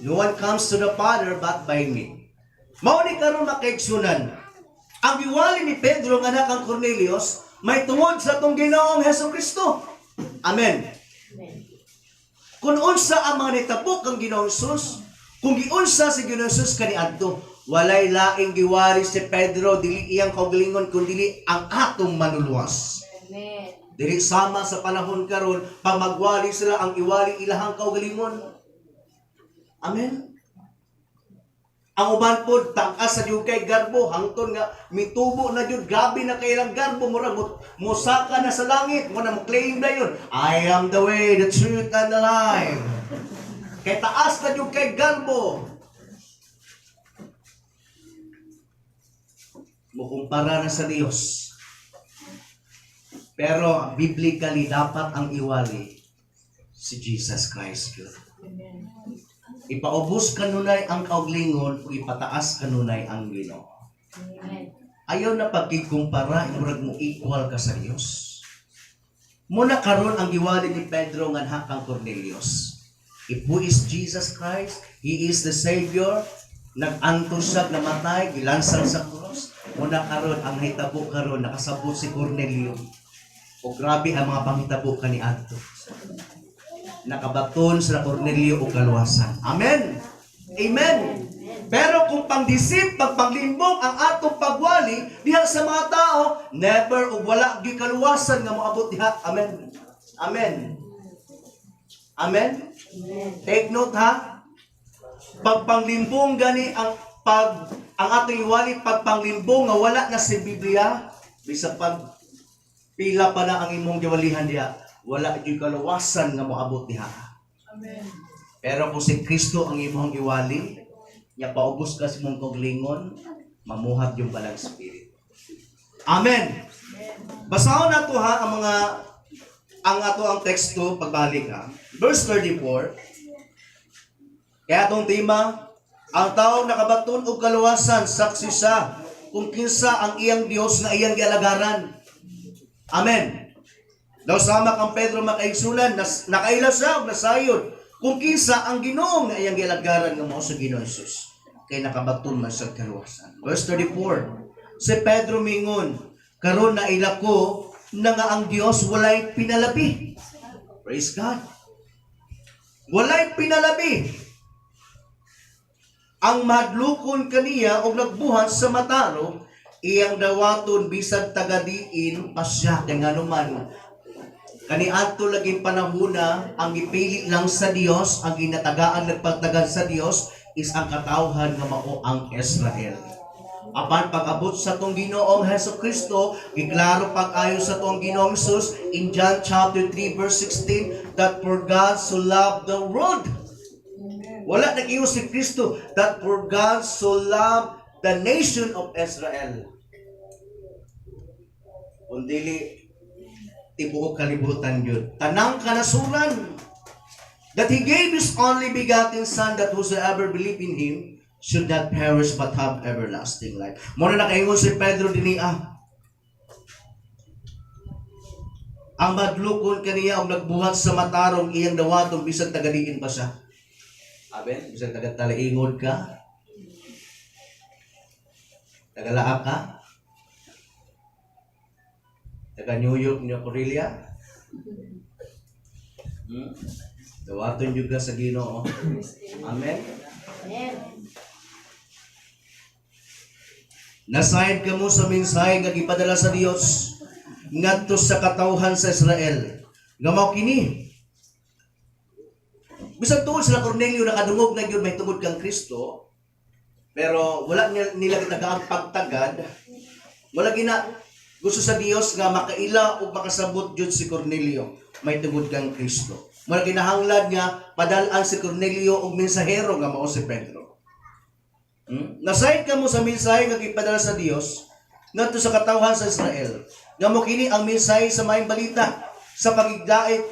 "No one comes to the Father but by me." Mao ni karon, makaigsunan. Ang giwali ni Pedro nga anak ang Cornelius, May tungod sa atong Ginoong Hesus Kristo. Amen. Kung unsa ang mga nitabo kang Ginoong Hesus, kung giunsa si Ginoong Hesus kaniadto, walay laing giwali si Pedro, dili iyang kaugalingon kun dili ang atong manuluwas. Amen. Dili sama sa panahon karon, pag magwali sila ang iwali ilahang kaugalingon. Amen. Ang uban pod taas sa jud kay garbo hangtod nga mitubo na jud, grabe na kay ilang garbo, mura mosaka na sa langit mo na mo claim na yun, "I am the way, the truth and the life," kay taas na jud kay garbo, mukumpara na sa Dios. Pero biblically, dapat ang iwali si Jesus Christ yun. Ipaubos kanunay ang kauglingon ug ipataas kanunay ang Ginoo. Amen. Ayaw na pagkikumpara, murag mo equal ka sa Dios. Muna karon ang giwali ni Pedro nganha kang Cornelius. If who is Jesus Christ, He is the Savior, nag-antos siya, namatay, gilansang sa cross. Muna karon ang hitabo karon, nakasabot si Cornelio. O grabe ang mga panghitabo kaniadto. Nakabaton sa Cornelio og kaluwasan. Amen. Amen. Pero kung pangdisip, pagpanglimbong ang atong pagwali diha sa mga tao, never ug wala gyud kaluwasan nga moabot diha. Amen. Amen. Amen. Take note ha. Pagpanglimbong gani ang atong iwali, pagpanglimbong nga wala na si Biblia, bisag pag pila pa na ang imong giwalihan diha, wala gyud kaluwasan nga moabot diha. Amen. Pero kung si Kristo ang imong iwali, nya paubos ka sa imong kaugalingon, mamuhat yung balang spirit. Amen. Basahon nato ha ang ato ang teksto pagbalik ha. Verse 34. Kaya atong tema, ang taong nakabaton og kaluwasan, saksi siya kung kinsa ang iyang Dios nga iyang gialagaran. Amen. Daw sama kang Pedro, makaigsunan, nakaila siya og nasayod kung kinsa ang Ginoo nga iyang gialagaran, nga mao sa Ginoo Jesus. Kay nakabaton man sa kaluwasan. Verse 34. Si Pedro mingon, "Karon naila ko na nga ang Dios walay pinalabi." Praise God. Walay pinalabi. Ang mahadlokon kaniya og nagbuhat sa matarong, iyang dawaton bisag tagadiin pa siya. Kay nganuman, kaniadto laging panahona, ang gipili lang sa Dios, ang ginatagaan nagpagtagan sa Dios is ang katawhan nga mao ang Israel. Apan pag-abot sa atong Ginoong Hesus Kristo, giklaro pag-ayo sa atong Ginoong Jesus in John chapter 3 verse 16 that for God so loved the world. Wala nag si Kristo that for God so loved the nation of Israel. Kundili tibuok kalibutan yun. Tanang kanasuran. That He gave His only begotten Son, that whosoever believe in Him should not perish but have everlasting life. Muna nakaingon si Pedro dinhi ah. Ang madlukon kaniya og nagbuhat sa matarong, iyang dawaton bisag tagadiin pa siya. Amen? Bisag taga-talaingod ka. Tagalaa ka. Taga New York, New Korea. Dawaton juga sa Ginoo. Amen. Amen. Nasayod kamo sa mensahe nga gipadala sa Dios ngadto sa katawhan sa Israel. Nga mao kini. Bisan tuod sila Cornelio nakadungog na gyud may tungod kang Kristo, pero wala niya nila gitagaang pagtagad. Wala gina gusto sa Dios nga makaila o makasabot jud si Cornelio may tungod kang Kristo. Wala kinahanglan nga padal-an si Cornelio og mensahero nga mao si Pedro. Nasayod kamo sa mensahe nga gipadala sa Dios ngadto sa katawhan sa Israel. Nga mo kini ang mensahe sa maayong balita sa pagigdait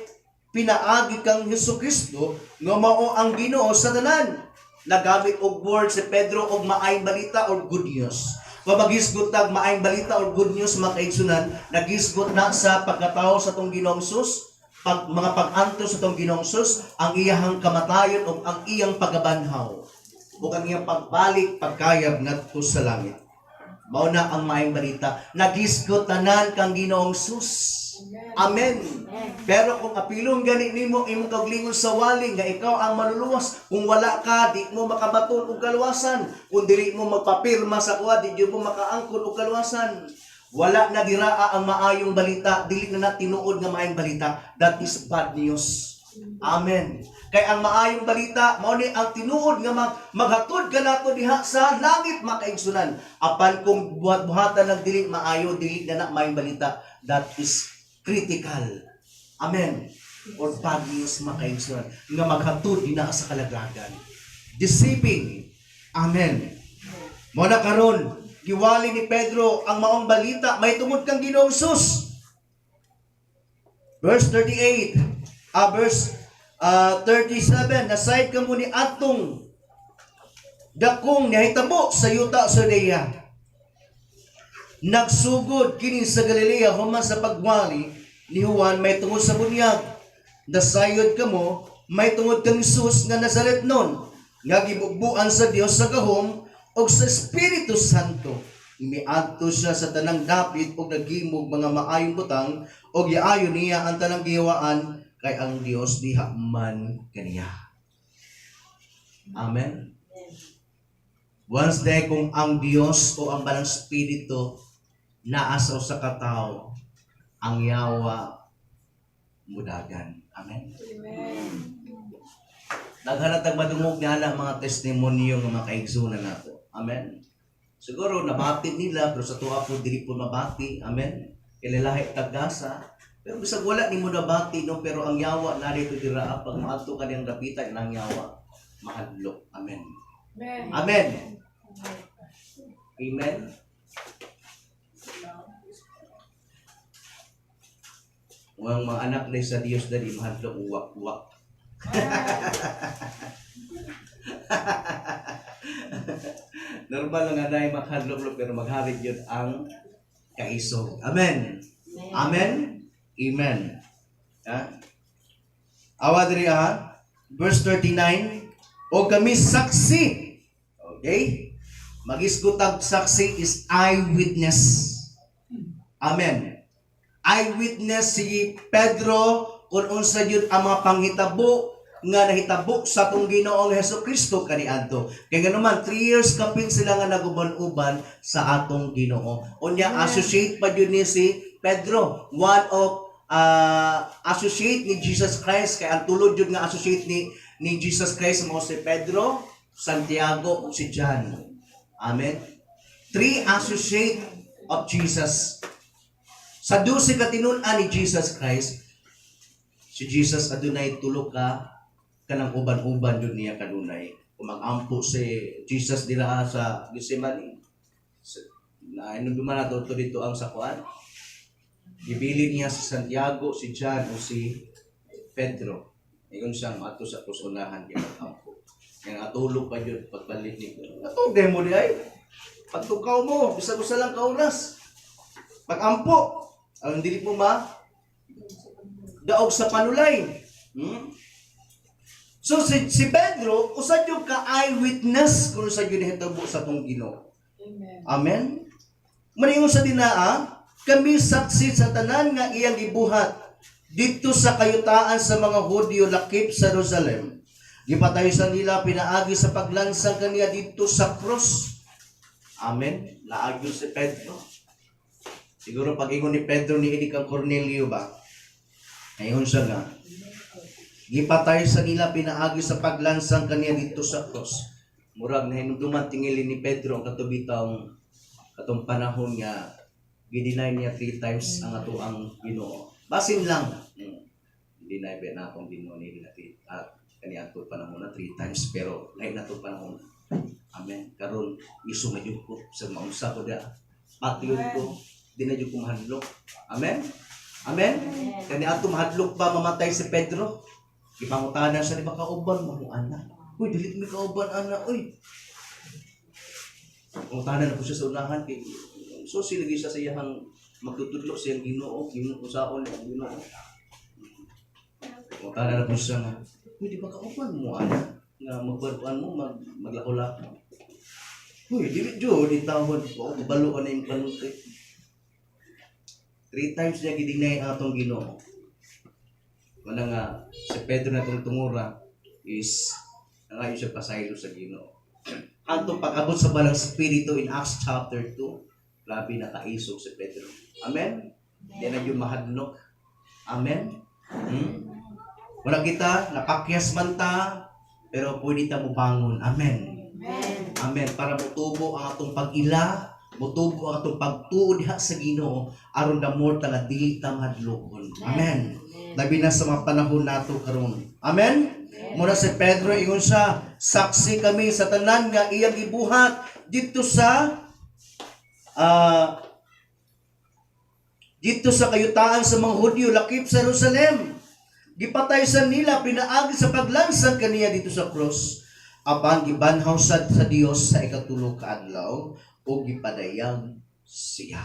pinaagi kang Hesus Kristo nga mao ang Ginoo sa tanan. Nagamit og word si Pedro og maayong balita or good news. Kung maghisgot tag maayong balita or good news, mga kaigsunan, naghisgot na sa pagkatao sa atong Ginoong Jesus, mga pag-antos sa atong Ginoong Jesus, ang iyahang kamatayon o ang iyang pagabanhaw ug ang iyang pagbalik pagkayab ngadto sa langit. Mao na ang maayong balita. Nagisgot tanan kang Ginoong Hesus. Amen. Pero kung apilon gani nimo imong kaugalingon sa wali nga ikaw ang maluluwas, kung wala ka, di mo makabaton og kaluwasan. Kung dili mo magpapirma sa kuha, di jud mo makaangkon og kaluwasan. Wala na diraa ang maayong balita, dili na na tinuod nga maayong balita. That is bad news. Amen. Kay ang maayong balita, mao ni ang tinuod nga maghatod kanato diha sa langit, makaigsunan. Apan kung buhat-buhatan ng dili maayo, dili na na maayong balita. That is critical. Amen. Or bad news, makaigsunan, nga maghatod dinha sa kalaglagan. Deceiving. Amen. Mao na karon, giwali ni Pedro ang maong balita may tungod kang Ginoong Hesus. Verse 38, verse 37, "Nasayod kamo ni atong dakong nahitabo sa yuta sa Judea. Nagsugod kini sa Galilea human sa pagwali ni Juan may tungod sa bunyag. Nasayod kamo may tungod kang Hesus nga Nazaretnon nga gibugbuan sa Dios sa gahom ug sa Espiritu Santo. Miadto siya sa tanang dapit ug naghimog mga maayong butang ug giayo niya ang tanang gihawaan kay ang Dios diha man kaniya." Amen. Once day kung ang Dios o ang Balang Espiritu naa sa usa ka tawo, ang yawa mudagan. Amen. Daghan na tag madungog nga ana mga testimonyo nga mga kaigsunan nato. Amen. Siguro nabati nila pero sa tuwa po dili po mabati. Amen. Kay lahi tag gasa. Pero bisag wala nimo nabati, no, pero ang yawa na dito dira, pag maadto ka niyang dapita nang yawa mahadlok. Amen. Amen. Amen. Ang mga anak na sa Dios dali mahadlok uwak-uwak. Normal lang nga na makahadlok pero maghari yun ang kaisog. Amen. Amen. Amen. Ha? Awa diri ha. Verse 39, "O kami saksi." Okay? Magisgutag saksi is eyewitness. Amen. Eyewitness si Pedro kung unsa gyud ang mga panghitabo nga nahitabo sa atong Ginoong Hesus Kristo kaniadto. Kay nganuman 3 years kapin sila nga naguban-uban sa atong Ginoo. Unya associate pa gyud ni si Pedro, one of associate ni Jesus Christ, kay ang tulod jud nga associate ni Jesus Christ mao si Pedro, Santiago ug si John. Amen. Three associate of Jesus. Sa 12 ka tinun-an ni Jesus Christ, si Jesus adunay tulo ka kanang uban-uban jud niya kanunay. Kung mag-ampo si Jesus dira sa Gethsemane, na inunduman nato to dito ang sakuan. Gibili niya si Santiago, si John o si Pedro. Ingon siyang maadto sa krus unahan kay mag-ampo. Kaya natulog pa yun pagbalik ni. Ato demo di ay. Pagtukaw mo, bisag usa lang ka oras. Pag-ampo, ang dili mo ma daog sa panulay. So si Pedro, usa jud ka eyewitness kung sa gyud nahitabo sa atong Ginoo. Amen. Maningon sa dinaa, "Kami saksi sa tanan nga iyang gibuhat didto sa kayutaan sa mga Hudyo lakip sa Jerusalem. Gipatay sa nila pinaagi sa paglansang kaniya didto sa krus." Amen. Naagyo si Pedro. Siguro pag ingon ni Pedro ni ini kang Cornelio ba? Ngayon siya nga, "Gipatay sa nila pinaagi sa paglansang kaniya didto sa krus." Murag nahinumduman tingili ni Pedro ang katubitang katong panahon nga gi-deny niya three times ang ato ang Ginoo. Basin lang. Deny ba na akong Ginoo ni na at kani ato panahon na three times, pero lain na to panahon. Amen. Karon iso na jud ko sa maunsa ko da. Patyon ko, di na jud ko mahadlok. Amen. Amen. Kani ato mahadlok ba mamatay si Pedro? Gipangutana siya, "Di ba kauban mo mo ana?" "Uy, dili mi kauban ana, uy." Pangutana na po siya sa unahan kay so sila siya sa iyang magtutudlo sa iyang Ginoo, Ginoo saon ang Ginoo. Pangutana na po siya nga, "Uy, di ba kauban mo ana nga magbarkuan mo maglako-lako?" Uy, dili jud intawon ko kabalo ka na yung panulti. Three times niya gidinay ang atong Ginoo. Wala nga si Pedro na itong tungura is nangayo siya pasaylo sa Ginoo. Anto pag-abot sa balang spirito in Acts chapter 2, grabe na kaisog si Pedro. Amen? Di na yung mahadlok. Amen? Wala kita, napakyas man ta, pero pwede ta mubangon. Amen. Amen. Para mutubo ang atong pag-ila, mutubo ang atong pagtuo diha sa Ginoo aron the more ta nga dili ta mahadlokon. Amen. Labi na sa mga panahon nato karon. Amen. Muna si Pedro ingon siya, saksi kami sa tanan nga iyang gibuhat didto sa kayutaan sa mga Hudyo lakip sa Jerusalem. Gipatay sa nila pinaagi sa paglansang kaniya dito sa cross. Apan gibanhaw sad sa Dios sa ikatulo ka adlaw ug gipadayag siya.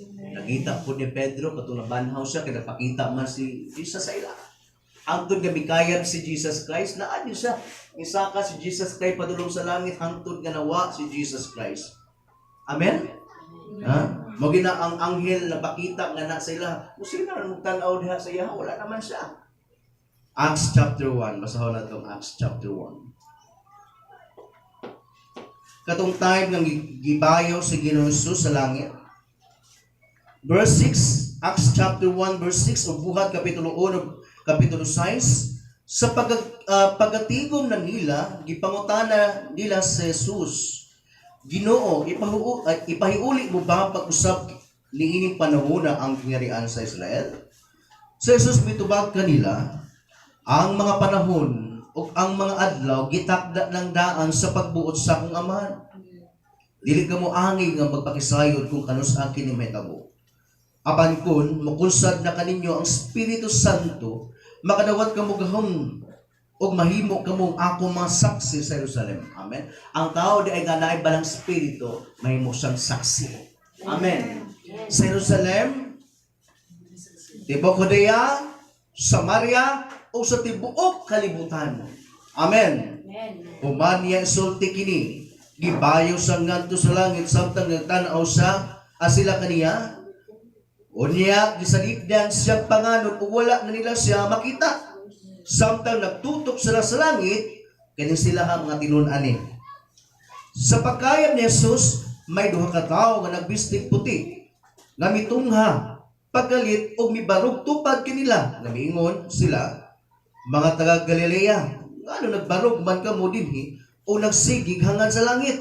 Nakita po ni Pedro katong nabanhaw siya kay napakita man si Jesus sa ila. Hangtod nga mikayab si Jesus Christ, naa din siya. Isaka si Jesus Christ padulong sa langit hangtod nga nawa si Jesus Christ. Amen? Ha? Mo gina ang anghel napakita nga na sa ila. Kung sino na tan-aw diha sa iya, wala naman siya. Acts chapter 1, basahon na itong Acts chapter 1. Katong time nga gibayo si Ginoong Jesus sa langit. Verse 6, Acts chapter 1 verse 6 o Buhat kapitulo 1 kapitulo 6, sa pagatigom na nila, gipangutana nila si Jesus, "Ginoo, ipahiuli mo ba pag-usab niining panahona ang kingharian sa Israel?" Si Jesus mitubag kanila, "Ang mga panahon ug ang mga adlaw gitakda ng daan sa pagbuot sa akong Amahan. Dili kamo angay nga magpakisayod kung kanus-a kini mahitabo. Apan kun mukunsad na kaninyo ang Espiritu Santo, makadawat kamo gahom ug mahimo kamo ako mga saksi sa Jerusalem." Amen. Ang tao di ay nga naay balang espiritu, mahimo siyang saksi. Amen. Sa Jerusalem, tibuok Judea, Samaria, o sa tibuok kalibutan. Amen. Amen. Human niya isulti kini, gibayo sa ngadto sa langit samtang nagtan-aw sa sila kaniya. Unya gisalipdan siyang panganod ug wala na nila siya makita. Samtang nagtutok sila sa langit, kini sila ang mga tinun-ani. Sa pagkayab ni Jesus, may duha ka tawo nga nagbistig puti, nga mitungha, pagalit og mibarog tupad kanila. Nga miingon sila, "Mga taga Galilea, ngano nagbarog man kamo dinhi o nagsigig hangad sa langit?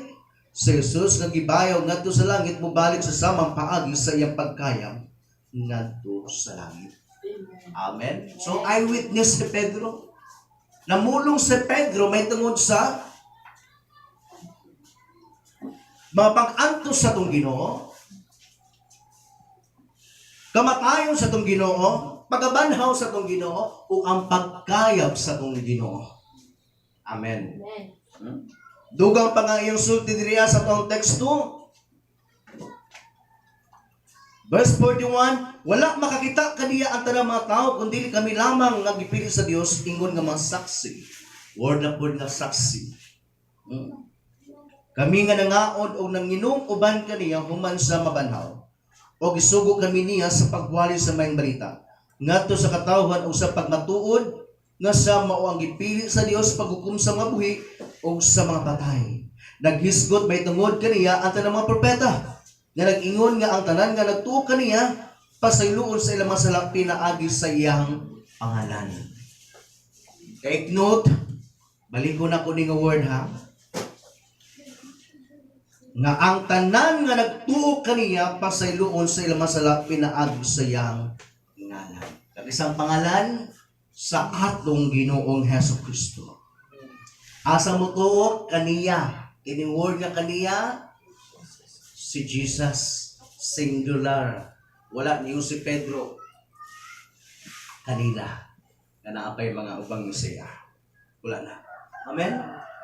Si Jesus nga gibayaw ngadto sa langit mobalik sa samang paagi sa iyang pagkayab ngadto sa langit." Amen. So eyewitness si Pedro. Namulong si Pedro may tungod sa mga pag-antos sa atong Ginoo, kamatayon sa atong Ginoo, pagabanhaw sa atong Ginoo, o ang pagkayab sa atong Ginoo. Amen. Amen. Dugang pa nga iyong sulti diriya sa atong teksto. Verse 41, "Wala makakita kaniya ang tanang mga tao kun dili kami lamang nga gipili sa Dios ingon nga mga saksi." Word na word nga saksi. "Kami nga nangaon og nanginom uban kaniya human sa mabanhaw. O gisugo kami niya sa pagwali sa maayong balita ngadto sa katawhan ug sa pagmatuod nga siya mao ang gipili sa Dios paghukom sa mga buhi ug sa mga patay. Naghisgot may tungod kaniya ang tanang mga propeta nga nag-ingon nga ang tanan nga nagtuo kaniya pasayloon sa ilang mga sala pinaagi sa iyang pangalan." Take note, balikon ako ni nga word ha, nga ang tanan nga nagtuo kaniya pasayloon sa ilang mga sala pinaagi sa iyang ngalan. Kag isang pangalan sa atong Ginoong Hesus Kristo. Asa mo tuo kaniya? Kining word nga kaniya si Jesus, singular. Wala niyo si Pedro kanila na naapay mga ubang Mesiya. Wala na. Amen?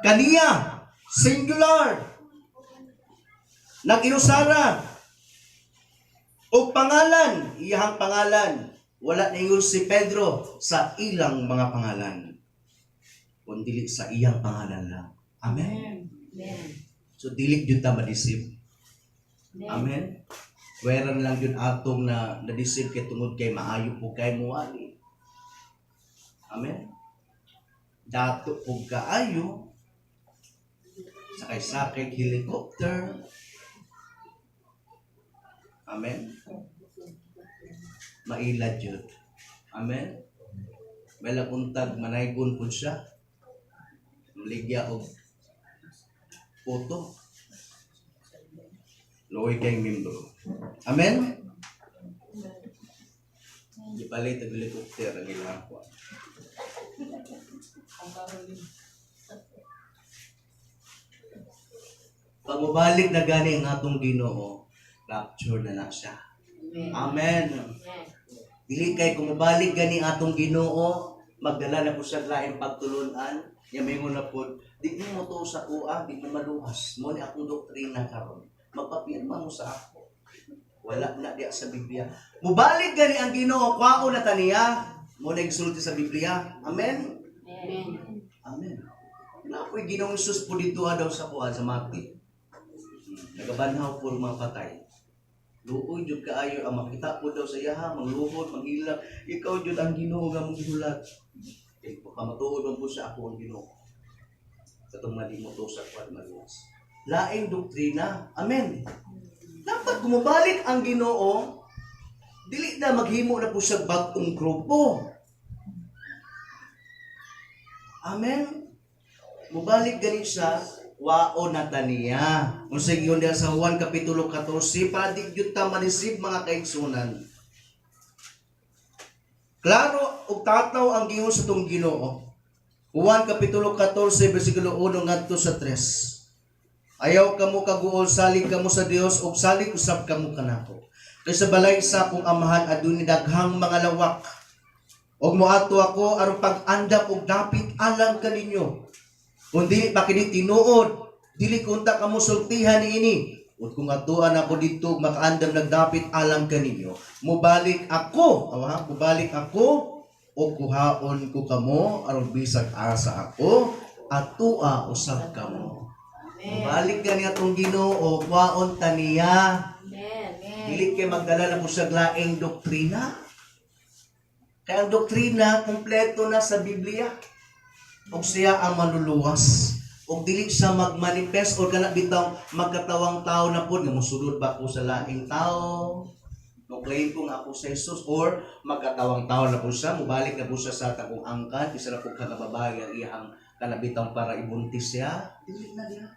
Kaniya, singular. Nag-inusara. O pangalan, iyahang pangalan. Wala na ingon si Pedro sa ilang mga pangalan, kundi sa iyang pangalan lang. Amen. Amen. So dili jud ta ma-deceive. Amen. Pwera na lang jud atong na na-deceive kay tungod kay maayo po kay muwali. Amen. Dato pug kaayo, sakay-sakay helicopter. Amen. Maila jud. Amen. May lakuntag manaygon pud siya. Maligya og puto. Luoy kay membro. Amen. Gipalit og helicopter ang ilang kuan. Pag mobalik na gani ang atong Ginoo, rapture na na siya. Amen. Dili kay kung mobalik gani atong Ginoo, magdala na po siya laing pagtulunan, nya maingon na pod, di mo to sa kuha, di mo maluwas. Mo ni akong doktrina karon. Magpapirma mo sa ako. Wala na diya sa Biblia. Mobalik gani ang Ginoo, kwao na taniya. Mo na gisulti sa Biblia. Amen. Amen. Amen. Na po'y Ginoong Hesus po dito daw sa kuan sa Mati. Nagabanhaw po ang mga patay. Luoy jud kaayo ang makita po daw sa iyaha, mangluhod, manghilak. Ikaw jud ang Ginoo nga mong gihulat. Kay pamatuod man po siya, ako ang Ginoo. Katong mali mo to sa kuan maluwas. Laing doktrina. Amen. Dapat kumabalik ang Ginoo, dili na maghimo na po siya bag-ong grupo. Amen. Mubalik gani siya, wao na taniya. Kung sa giyon diha sa Juan Kapitulo 14, para di gyud ta ma-receive, mga kaigsunan. Klaro ug tataw ang giyon sa tong Ginoo. Juan Kapitulo 14, versikulo 1 ngadto sa 3. Ayaw kamo kaguol, salig kamo sa Dios ug salig usab kamo kanako. Kay sa balay sa akong amahan adunay daghang mga lawak. Og moadto ako aron pag-andam og dapit alang kaninyo. Kung dili pa kini tinuod, dili kunta kamo sultihan niini. Ug kung atuan ako didto ug makaandam nagdapit alang kaninyo, mobalik ako, awa, mobalik ako o kuhaon ko kamo aron bisag asa ako atua usab kamo. Mobalik gani atong Ginoo, kuhaon ta niya. Amen. Dili kay magdala na po siya laing doktrina. Kaya ang doktrina kumpleto na sa Biblia. Og siya ang manluluwas. Og dili siya magmanifest or kana bitaw magkatawang tao na pod nga mosulod ba ko sa laing tao. Mo claim ko nga ako sa Jesus or magkatawang tao na po siya, mobalik na po siya sa takong angkan, isa na po ka babae ang iyang kanabitang para ibuntis siya. Dili na diha.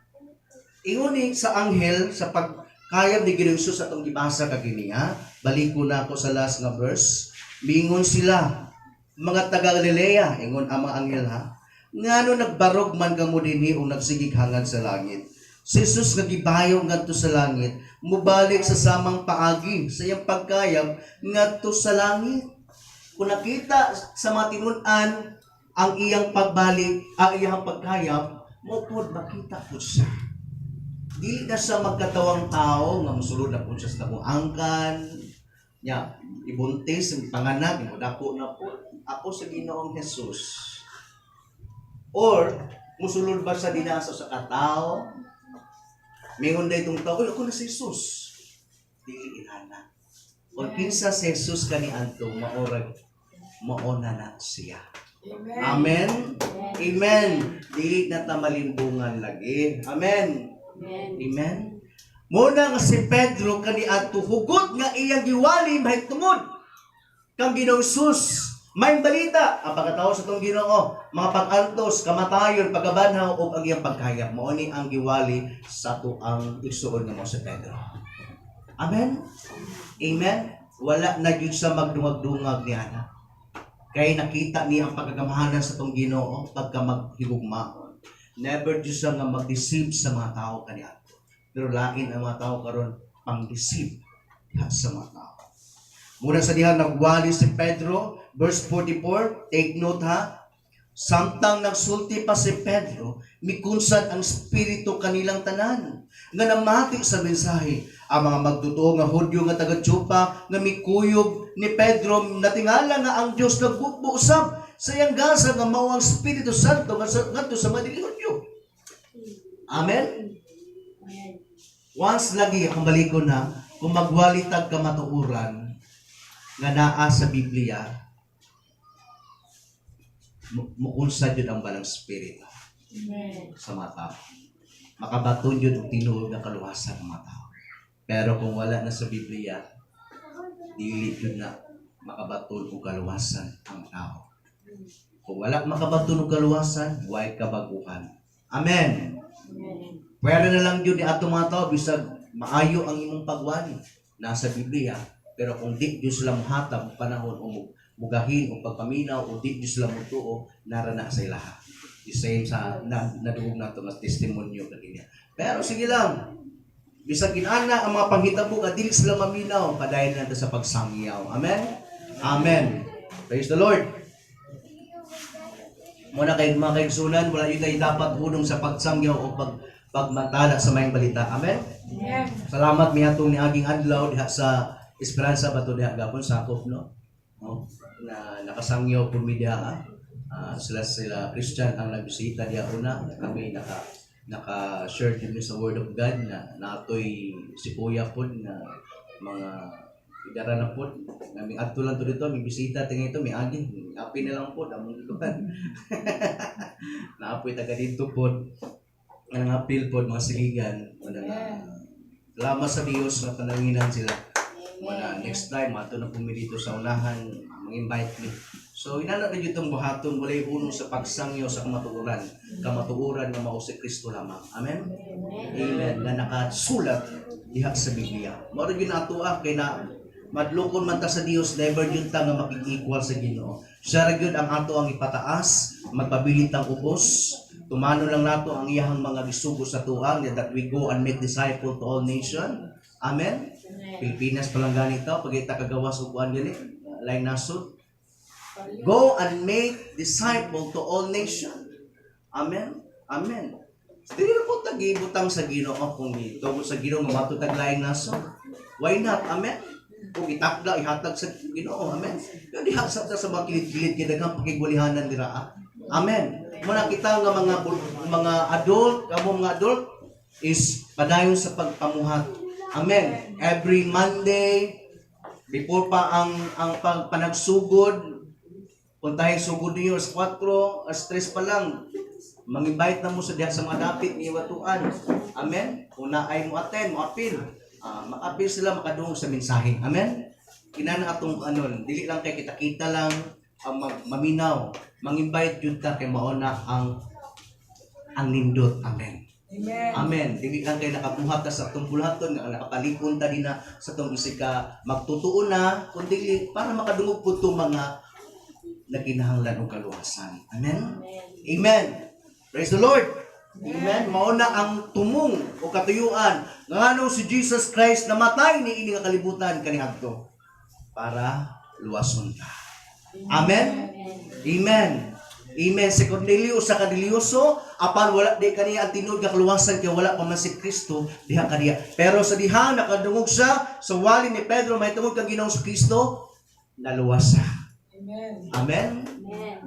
Ingon ni sa anghel sa pagkayab ni Ginoong Hesus atong gibasa kagini ha. Balik ko na ako sa last nga verse. Mingon sila mga taga Galilea, ingon ang mga anghel ha. Ngano nagbarog man kamo dinhi o nagsigig hangad sa langit? Si Jesus nga gibayo ngadto sa langit, mubalik sa samang paagi sa iyang pagkayab ngadto sa langit. Kung nakita sa mga tinun-an ang iyang pagbalik, ang iyang pagkayab, mo pod makita po siya. Dili na siya magkatawang tao nga mosulod na po siya sa tabong angkan nya ibuntis panganak mo dako na po ako sa Ginoong Jesus, or musulod ba siya dinasa sa katao, mingon na itong tao, "Uy, ako na si Jesus." Dili inana. Kung kinsa si Jesus kaniadto, maorag maona na siya. Amen. Amen. Dili na ta malimbungan lagi. Amen. Amen. Amen. Muna nga si Pedro kaniadto hugot nga iyang giwali mahitungod kang Ginoong Jesus. May balita ang pagkatao sa tong Ginoo, mga pag-antos, kamatayon, pagkabanhaw ug ang iyang pagkayab. Mao ni ang giwali sa tuang igsuon nga mo si Pedro. Amen. Amen. Wala na gyud siya magdungag-dungag niya na. Kay nakita niya ang pagkagamhanan sa tong Ginoo pagka maghigugmaon. Never gyud siya nga mag-deceive sa mga tao kaniadto. Pero lain ang mga tao karon pang-deceive diha sa mga tao. Muna sa diha nagwali si Pedro, verse 44, take note ha. Samtang nagsulti pa si Pedro, mikunsad ang espiritu kanilang tanan nga namati sa mensahe. Ang mga magtotoo nga Hudyo nga taga Jopa nga mikuyog ni Pedro natingala nga ang Dios nagbubo usab sa iyang gasa nga mao ang Espiritu Santo nga ngadto sa mga dili Hudyo. Amen. Once lagi akong balikon na, kung magwali tag kamatuoran nga naa sa Biblia, mukulsa jud ang Balang Espiritu sa mga tao. Makabaton jud og tinuod nga kaluwasan ng mga tao. Pero kung wala na sa Biblia, dili jud na makabaton og kaluwasan ang tao. Kung wala makabaton og kaluwasan, way kabaguhan. Amen. Pwede na lang jud ni atong mga tao bisag maayo ang imong pagwali nasa Biblia, pero kung di jud sila mohatag panahon o mugahin o pagpaminaw o di jud sila motuo, nara na sa ilaha. The same sa na, naduog nato nga testimonyo kaniya. Pero sige lang, bisag inana ang mga panghitabo nga dili sila maminaw, padayon nato sa pagsangyaw. Amen. Amen. Praise the Lord. Muna kay mga kaigsunan, wala yun tayo dapat hunong sa pagsangyaw o pagmantala sa maayong balita. Amen. Salamat mihatong ni aging adlaw diha sa Esperanza ba to diha gapon sakop, no? No? Na nakasangyaw pud mi diha, ah. Ah, sila sila Christian ang nagbisita diha una, kami naka share jud mi sa Word of God na natoy si Kuya pod na mga idara na pod nami adto lang to dito, may bisita tingi ito, may agi api na lang pod among gikuan, naapoy taga didto pod nga nangapil pod mga siligan. Wala na, salamat sa Dios na panalanginan sila. Wala, next time ato na pumi dito sa unahan, mang-invite mi. So inana na itong buhaton, walay hunong sa pagsangyaw sa kamatuoran, kamatuoran nga mao si Kristo lamang. Amen. Amen. Nga nakasulat diha sa Biblia. Mao ra gyud ato, ah, kay na madlukon man ta sa Dios, never gyud ta nga makig-equal sa Ginoo. Siya ra gyud ang ato ang ipataas, magpabilin tang ubos. Tumano lang nato ang iyahang mga gisugo sa tuang that we go and make disciple to all nation. Amen. Pilipinas pa lang ganito, pag ita kagawas og kuan gani, laing nasod. Go and make disciple to all nation. Amen. Amen. Dili na po tagibutang sa Ginoo kung itugo sa Ginoo nga mato tag laing nasod. Why not? Amen. Kung itakda ihatag sa Ginoo. Amen. Pero diha sa mga kilid-kilid kay daghang pakigwalihanan dira, ah. Amen. Muna kita nga mga adult, kamo mga adult is padayon sa pagpamuhat. Amen. Every Monday before pa ang panagsugod, puntahin sugod niyo alas 4, alas 3 pa lang. Mang-invite na mo sa diha sa mga dapit ni watuan. Amen. Kung naay mo attend, mo apil. Ah, makapil sila, makadungog sa mensahe. Amen. Kinana atong anon, dili lang kay kita-kita lang ang maminaw. Mang-invite jud ta kay mao na ang nindot. Amen. Amen. Amen. Dili lang kay nakabuhat ta sa atong bulahaton nga nakapalikon ta dinha sa atong isig ka magtutuo na, kundi para makadungog pud tong mga nagkinahanglan og kaluwasan. Amen. Amen. Praise the Lord. Amen. Mao na ang tumong o katuyuan nganong si Jesus Christ namatay ni ini nga kalibutan kaniadto para luwason ka. Amen. Amen. Amen. Si Cornelio sa kadilyoso, apan wala di kaniya ang tinuod nga kaluwasan kay wala pa man si Kristo diha kaniya. Pero sa diha nakadungog siya sa wali ni Pedro mahitungod kang Ginoong Kristo, naluwas siya. Amen. Amen. Amen.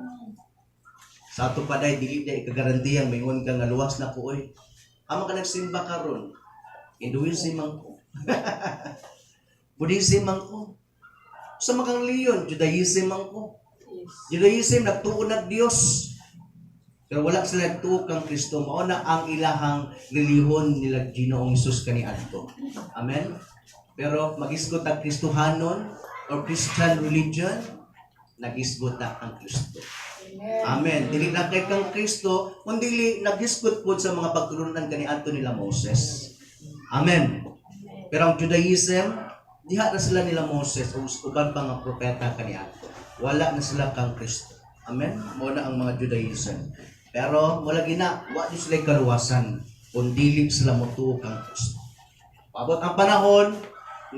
Sa ato pa day dili day ikagarantiyang maingon ka nga luwas na ko, oy. Ama ka nagsimba karon. Hinduism man ko. Buddhism man ko. Sa makang leon, Judaism man ko. Judaism nagtuo nag Dios. Pero wala sila nagtuo kang Kristo. Mao na ang ilahang relihiyon nila Ginoong Hesus kaniadto. Amen. Pero magisgot ang Kristohanon or Christian religion, nagisgot na ang Kristo. Amen. Dili lang kay kang Kristo, kundi nagisgot pod sa mga pagtulunan kaniadto nila Moses. Amen. Pero ang Judaism, diha na sila nila Moses o uban pa nga propeta kaniadto. Wala na sila kang Kristo. Amen. Mao na ang mga Judaism. Pero wala gina, wa di sila kaluwasan kung dili sila motuo kang Kristo. Paabot ang panahon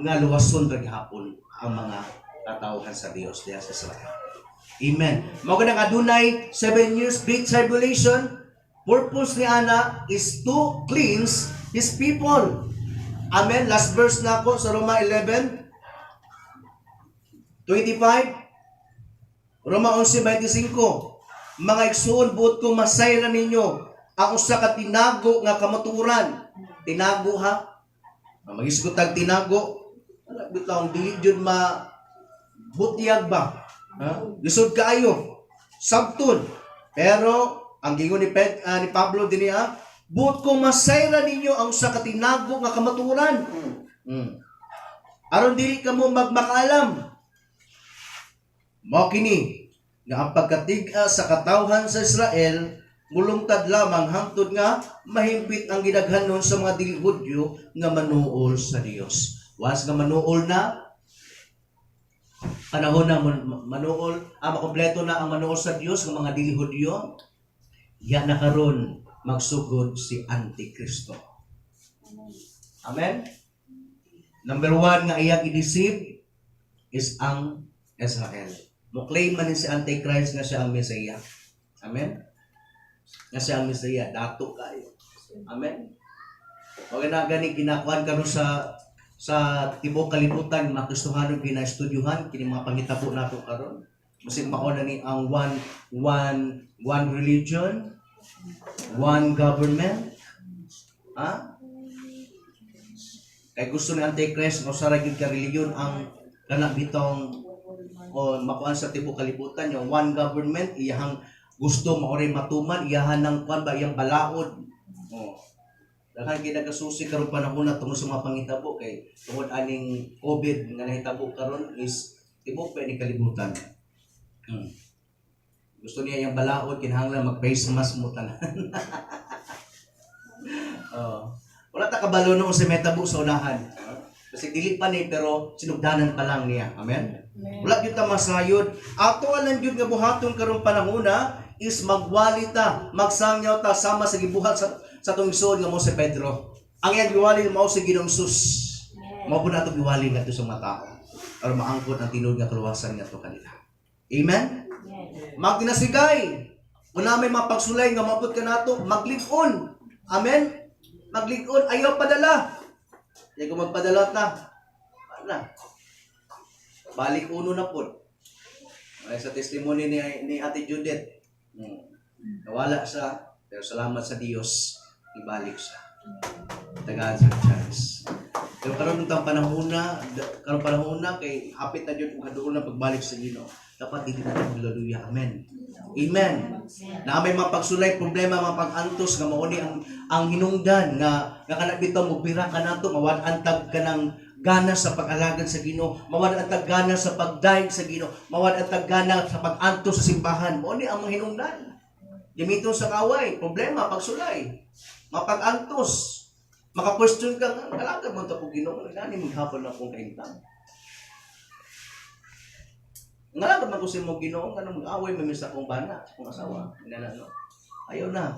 nga luwason ra gihapon ang mga katawhan sa Dios diha sa Israel. Amen. Mao ganang adunay 7 years great tribulation. Purpose ni ana is to cleanse his people. Amen. Last verse na ako sa Roma 11:25. Roma 11:25. Mga igsuon, buot ko masayran ninyo ang usa ka tinago nga kamatuoran. Tinago ha. Magisgot tag tinago, wala bitaw dili jud ma butyag ba. Ha? Lisod kaayo. Sabton. Pero ang gingon ni Pablo dinhi ah, buot ko masayra ninyo ang usa ka tinago nga kamatuoran. Aron dili kamo magmakaalam. Mao kini nga ang pagkatig-a sa katawhan sa Israel mulungtad lamang hangtod nga mahimpit ang gidaghanon sa mga dili Hudyo nga manuol sa Dios. Once nga manuol na, panahon na manuol, makompleto na ang manuol sa Dios ng mga dili Hudyo, ya na karon magsugod si Antikristo. Amen? Number one nga iyang i-deceive is ang Israel. Mo-claim man ni si Antichrist nga siya ang Messiah. Amen? Nga siya ang Messiah, dato kayo. Amen? O na gani ginakuan karon sa tibuok kalibutan, mga Kristohano, ginaestudyuhan kini mga panghitabo nato karon. Masig mao na ni ang one one one religion, one government. Ha? Kay gusto ni Antichrist nga usa ra gyud ka relihiyon ang kana bitong o makuan sa tibuok kalibutan, yung one government iyahang gusto mao ray matuman iyahan ng kuan ba, iyang balaod. Oh. Daghan kay nagasusi karon panahon na tungod sa mga panghitabo, kay tungod aning COVID nga nahitabo karon is tibuok pa ni kalibutan. Gusto niya yung balaod, kinahanglan mag face mask mo tanan. Oh. Wala ta kabalo noon sa metabo sa unahan. Kasi dili pa ni, pero sinugdanan pa lang niya. Amen. Wala gyud ta masayod. Ato lang gyud nga buhaton karong panahona is magwali ta, magsangyaw ta sama sa gibuhat sa atong igsoon nga mo si Pedro. Ang iyang giwali mao si Ginoong Jesus. Mao pud nato giwali ngadto sa mga tao aron maangkon ang tinuod nga kaluwasan ngadto kanila. Amen. Magdinasigay. Kung na may mapagsulay nga maabot ka nato, maglig-on. Amen? Maglig-on, ayaw padala. Hindi ko magpadala ta. Wala. Balik uno na po. Ay, sa testimony ni Ate Judith, nawala siya, pero salamat sa Dios, ibalik siya. Tagaan sa chance. Pero karon ng karon panahon na kay hapit na jud kung haduol na pagbalik sa Ginoo. Dapat dili na maglaluya. Amen. Amen. Na may mapagsulay problema, mga pag-antos nga mao ni ang hinungdan nga nga kana bitaw mo bira ka nato, mawad-an tag ka ng gana sa pag-alagad sa Ginoo, mawad-an tag gana sa pagdayeg sa Ginoo, mawad-an tag gana sa pag-antos sa simbahan. Mao ni ang mga hinungdan. Gamiton sa kaway, problema, pagsulay, mapag-antos. Maka-question ka nga, alagad mo ta ko Ginoo, ngani maghapon na akong kahimtang. Ngalagad man ko sa imo Ginoo, nganong mag-away man mi sa akong bana, sa akong asawa. Ingana, no? Ayaw na.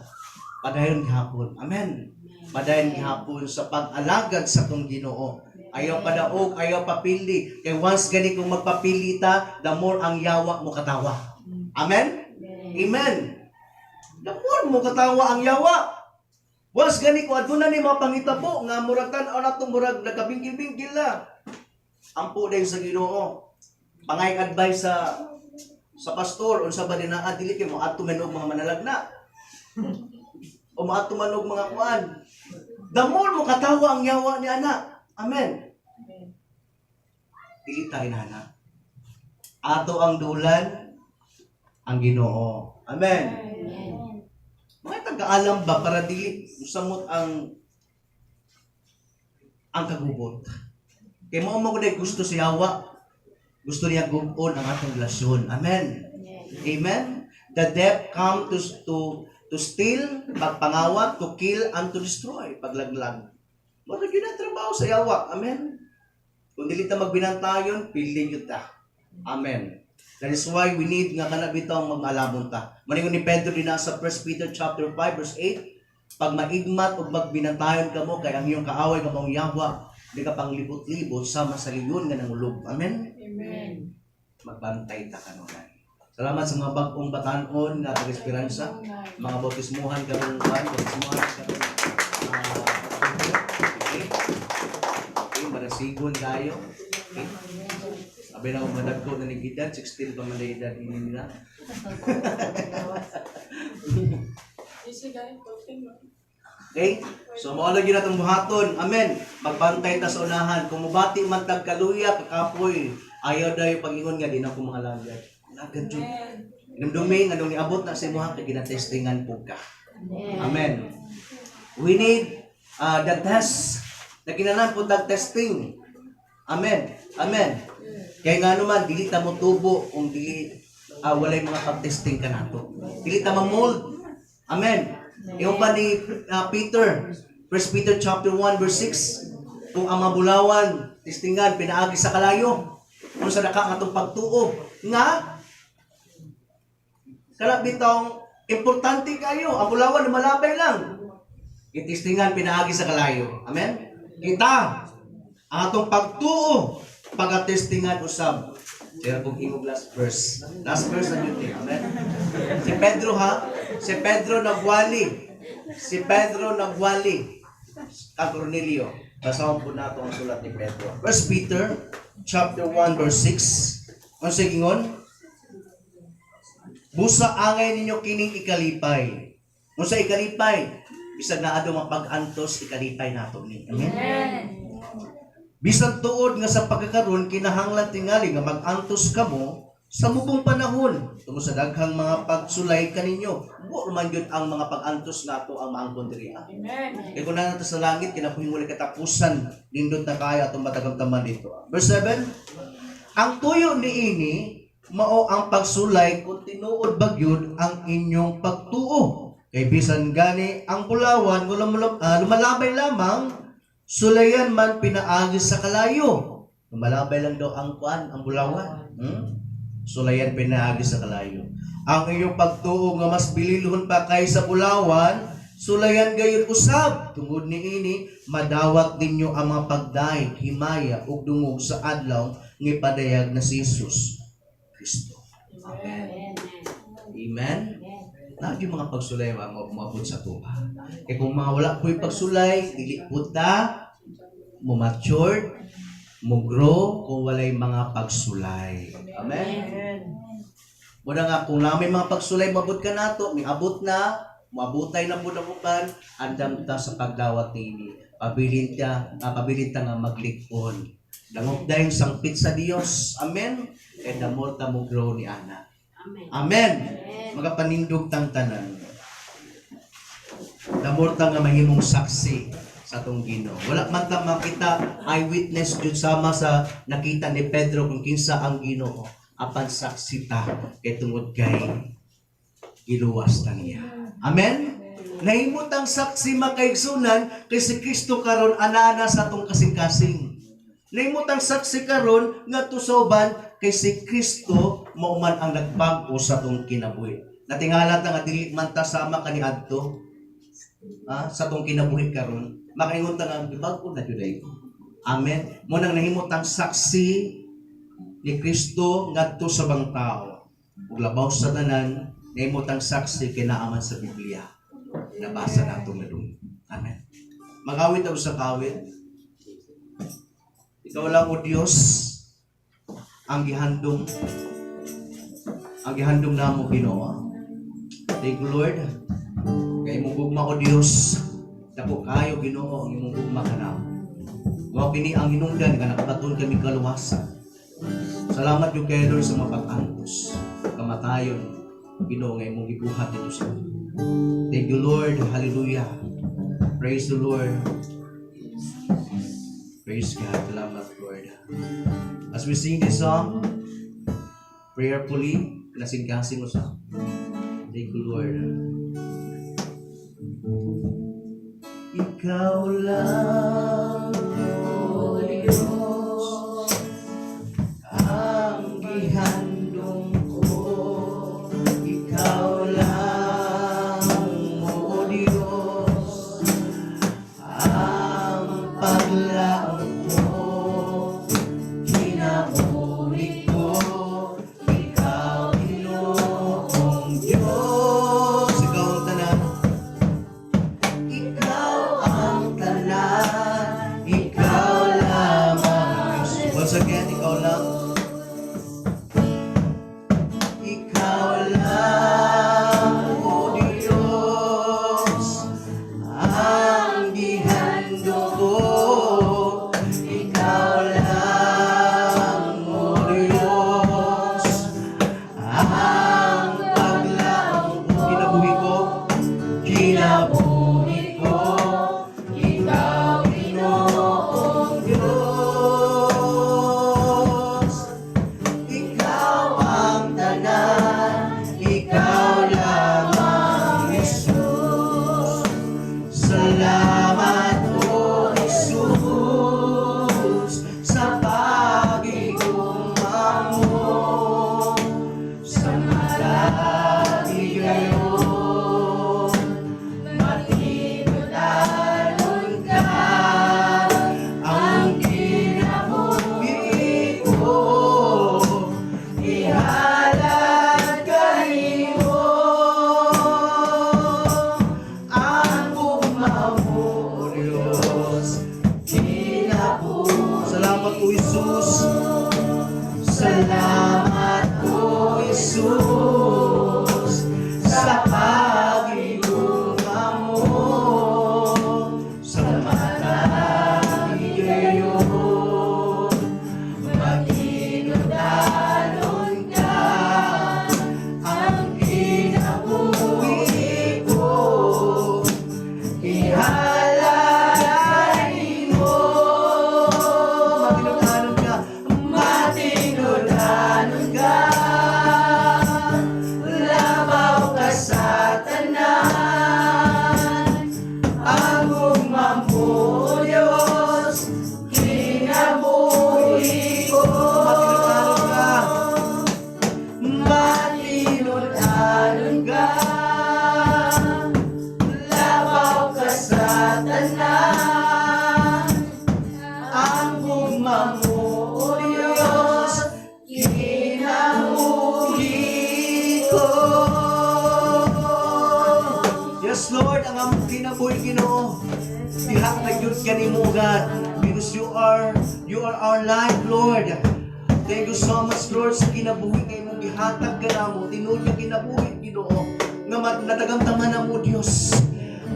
Padayon gihapon. Amen. Padayon gihapon sa pag-alagad sa atong Ginoo. Ayaw padaog, ayaw papili. Kay once gani kung magpapili ta, the more ang yawa mo katawa. Amen? Amen. The more mo katawa ang yawa. Once gani ko aduna ni mga pangitabo nga murag tan-aw nato murag nagkabingkil-bingkil na. Ampo dayon sa Ginoo. Pangay advice sa pastor unsa ba dinaa, dili kay mo adto man og mga manalagna. O maadto man og mga kuan. The more mo katawa ang yawa ni ana. Amen. Dili tayo na. Ato ang dulan ang Ginoo. Amen. Mga taga-alam ba para dili samot ang kagubot. Kay mao mo kuday gusto sa yawa. Gusto niya gubon ang atong relasyon. Amen. Amen. The death come to steal, pagpangawat, to kill, and to destroy, paglaglag. Mao ra gyud ang trabaho sa yawa. Amen. Kung dili ta magbinantayon, pili gyud ta. Amen. That is why we need nga kana bitaw mag-alabon ta. Maningon ni Pedro din sa 1 Peter chapter 5 verse 8, pag maigmat ug magbinantayon kamo kay ang iyong kaaway nga maong yawa di ka panglibot-libot sama sa leyon nga nangulog. Amen. Amen. Magbantay ta kanunay. Salamat sa mga bag-ong batanon nga taga-esperansa, mga bautismuhan karong kuan, bautismuhan karong okay. Okay, marasigon tayo. Okay. Abi na akong madagko na ning edad, 16 pa man na edad ini nila. Easy guy, 14 man. Okay? So mao lagi natong buhaton. Amen. Magbantay ta sa unahan. Kung mobati man tag kaluya, kakapoy, ayaw dayo pag-ingon nga di na ko mga lagad. Lagad jud. Inumdumi nga nung niabot na sa imuha kay ginatestingan pud ka. Amen. We need the test. Nakinahanglan po tag testing. Amen. Amen. Kaya nga naman, dili ta mo tubo kung dili walay mga pag-testing ka nato. Dili ta ma-mold. Amen. Yung pa ni Peter, 1 Peter chapter 1 verse 6, kung ang mabulawan, testingan, pinaagi sa kalayo, kung sa daka nga atong pagtuo, nga, kala bitong importante kayo, ang bulawan lumalabay lang. Gitistingan, pinaagi sa kalayo. Amen? Kita, ang atong pagtuo, pagkatestingan usab. Sira kong ingog last verse. Last verse na yun eh. Amen? Si Pedro ha? Si Pedro nagwali. Si Pedro nagwali. Ka Cornelio. Basahon po nato ang sulat ni Pedro. First Peter, chapter 1, verse 6. Ang sigingon? Busa angay ninyo kining ikalipay. Unsa ikalipay? Bisag naa daw mapag-antos, ikalipay nato ni. Amen. Bisan tuod nga sa pagkakaron kinahanglan tingali nga mag-antos kamo sa mubong panahon tungod sa daghang mga pagsulay kaninyo. Wa man gyud ang mga pag-antos nato ang maangkon diri. Ah. Amen. Kay kung naa ta sa langit kinabuhi wala katapusan, nindot na kaayo atong matagamtaman dito. Verse 7. Ang tuyo niini mao ang pagsulay kung tinuod ba gyud ang inyong pagtuo. Kay bisan gani ang bulawan lumalabay lamang, sulayan man pinaagi sa kalayo. Lumalabay lang daw ang kuan, ang bulawan. Sulayan pinaagi sa kalayo. Ang inyong pagtuo nga mas bililhon pa kaysa bulawan, sulayan gayon usab. Tungod niini, madawat ninyo ang mga pagdayeg, himaya ug dungog sa adlaw nga ipadayag na si Jesus Kristo. Amen. Amen. Lagi mga pagsulay ang umabot sa tuwa. Kaya kung mga wala po'y pagsulay, dili po ta mo matured, mo grow kung walay mga pagsulay. Amen. Muna nga, kung na may mga pagsulay, mabot ka nato, may abot na, maabutay na po na uban, andam ta sa pagdawat nini. Pabilin ta nga maglikon. Dangop dayong sangpit sa Dios. Amen. Kaya the more ta mo grow ni ana. Amen. Amen. Magapanindog tang tanan. The more ta nga mahimong saksi sa atong Ginoo. Wala man ta makita eyewitness jud sama sa nakita ni Pedro kung kinsa ang Ginoo. Apan saksi ta kay tungod kay giluwas ta niya. Amen. Nahimot ang saksi, makaigsunan, kay si Kristo karon anana sa atong kasing-kasing. Nahimot ang saksi karon nga tusoban kay si Kristo mao man ang nagbag-o sa atong kinabuhi. Natingala ta nga dili man ta sama kaniadto sa atong kinabuhi karon. Makaingon ta nga gibag-o na jud ko. Amen. Mo nang nahimot ang saksi ni Kristo ngadto sa bang tao. Ug labaw sa tanan, nahimot ang saksi kay naa man sa Biblia. Nabasa nato ngadung. Amen. Magawit ako sa kawit. Ikaw lang, O Dios, ang gihandom namo, Ginoo. Thank you, Lord. Kay imong gugma, O Dios, dako kayo, Ginoo, ang imong gugma kanamo. Mao kini ang hinungdan nga nakabaton kami kaluwasan. Salamat yung kay Lord sa mga pag-antos, kamatayon, Ginoo, nga imong gibuhat dito sa. Thank you, Lord. Hallelujah. Praise the Lord. Praise God. Salamat, Lord. As we sing this song, prayerfully, kasing-kasing mo sa. Thank you, Lord. Ikaw lang, O Diyos, ang gihandom ko. Ikaw lang, O Diyos, ang paglaom ko. Kinabuhi ko, ikaw, Ginoong Diyos. Ikaw ang tanan. Ikaw ang tanan. Ikaw lamang. Once again, ikaw lang. Diyos sa paghigugma mo sa matag higayon. Matinud-anon ka, ang kinabuhi ko ihalad mo. Matinud-anon ka, matinud-anon ka, labaw ka sa tanan. Ang gugma mo, Diyos, kinabuhi ko. Matinud-anon ka, matinud-anon ka, labaw ka sa tanan. Ang gugma mo, Diyos, kinabuhi ko. Yes, Lord, ang among kinabuhi, Ginoo, diha na gyud kanimo, God, because you are our life, Lord. Thank you so much, Lord, sa kinabuhi kay imong gihatag kanamo, tinuod nga kinabuhi, Ginoo, nga natagamtaman na mo, Dios.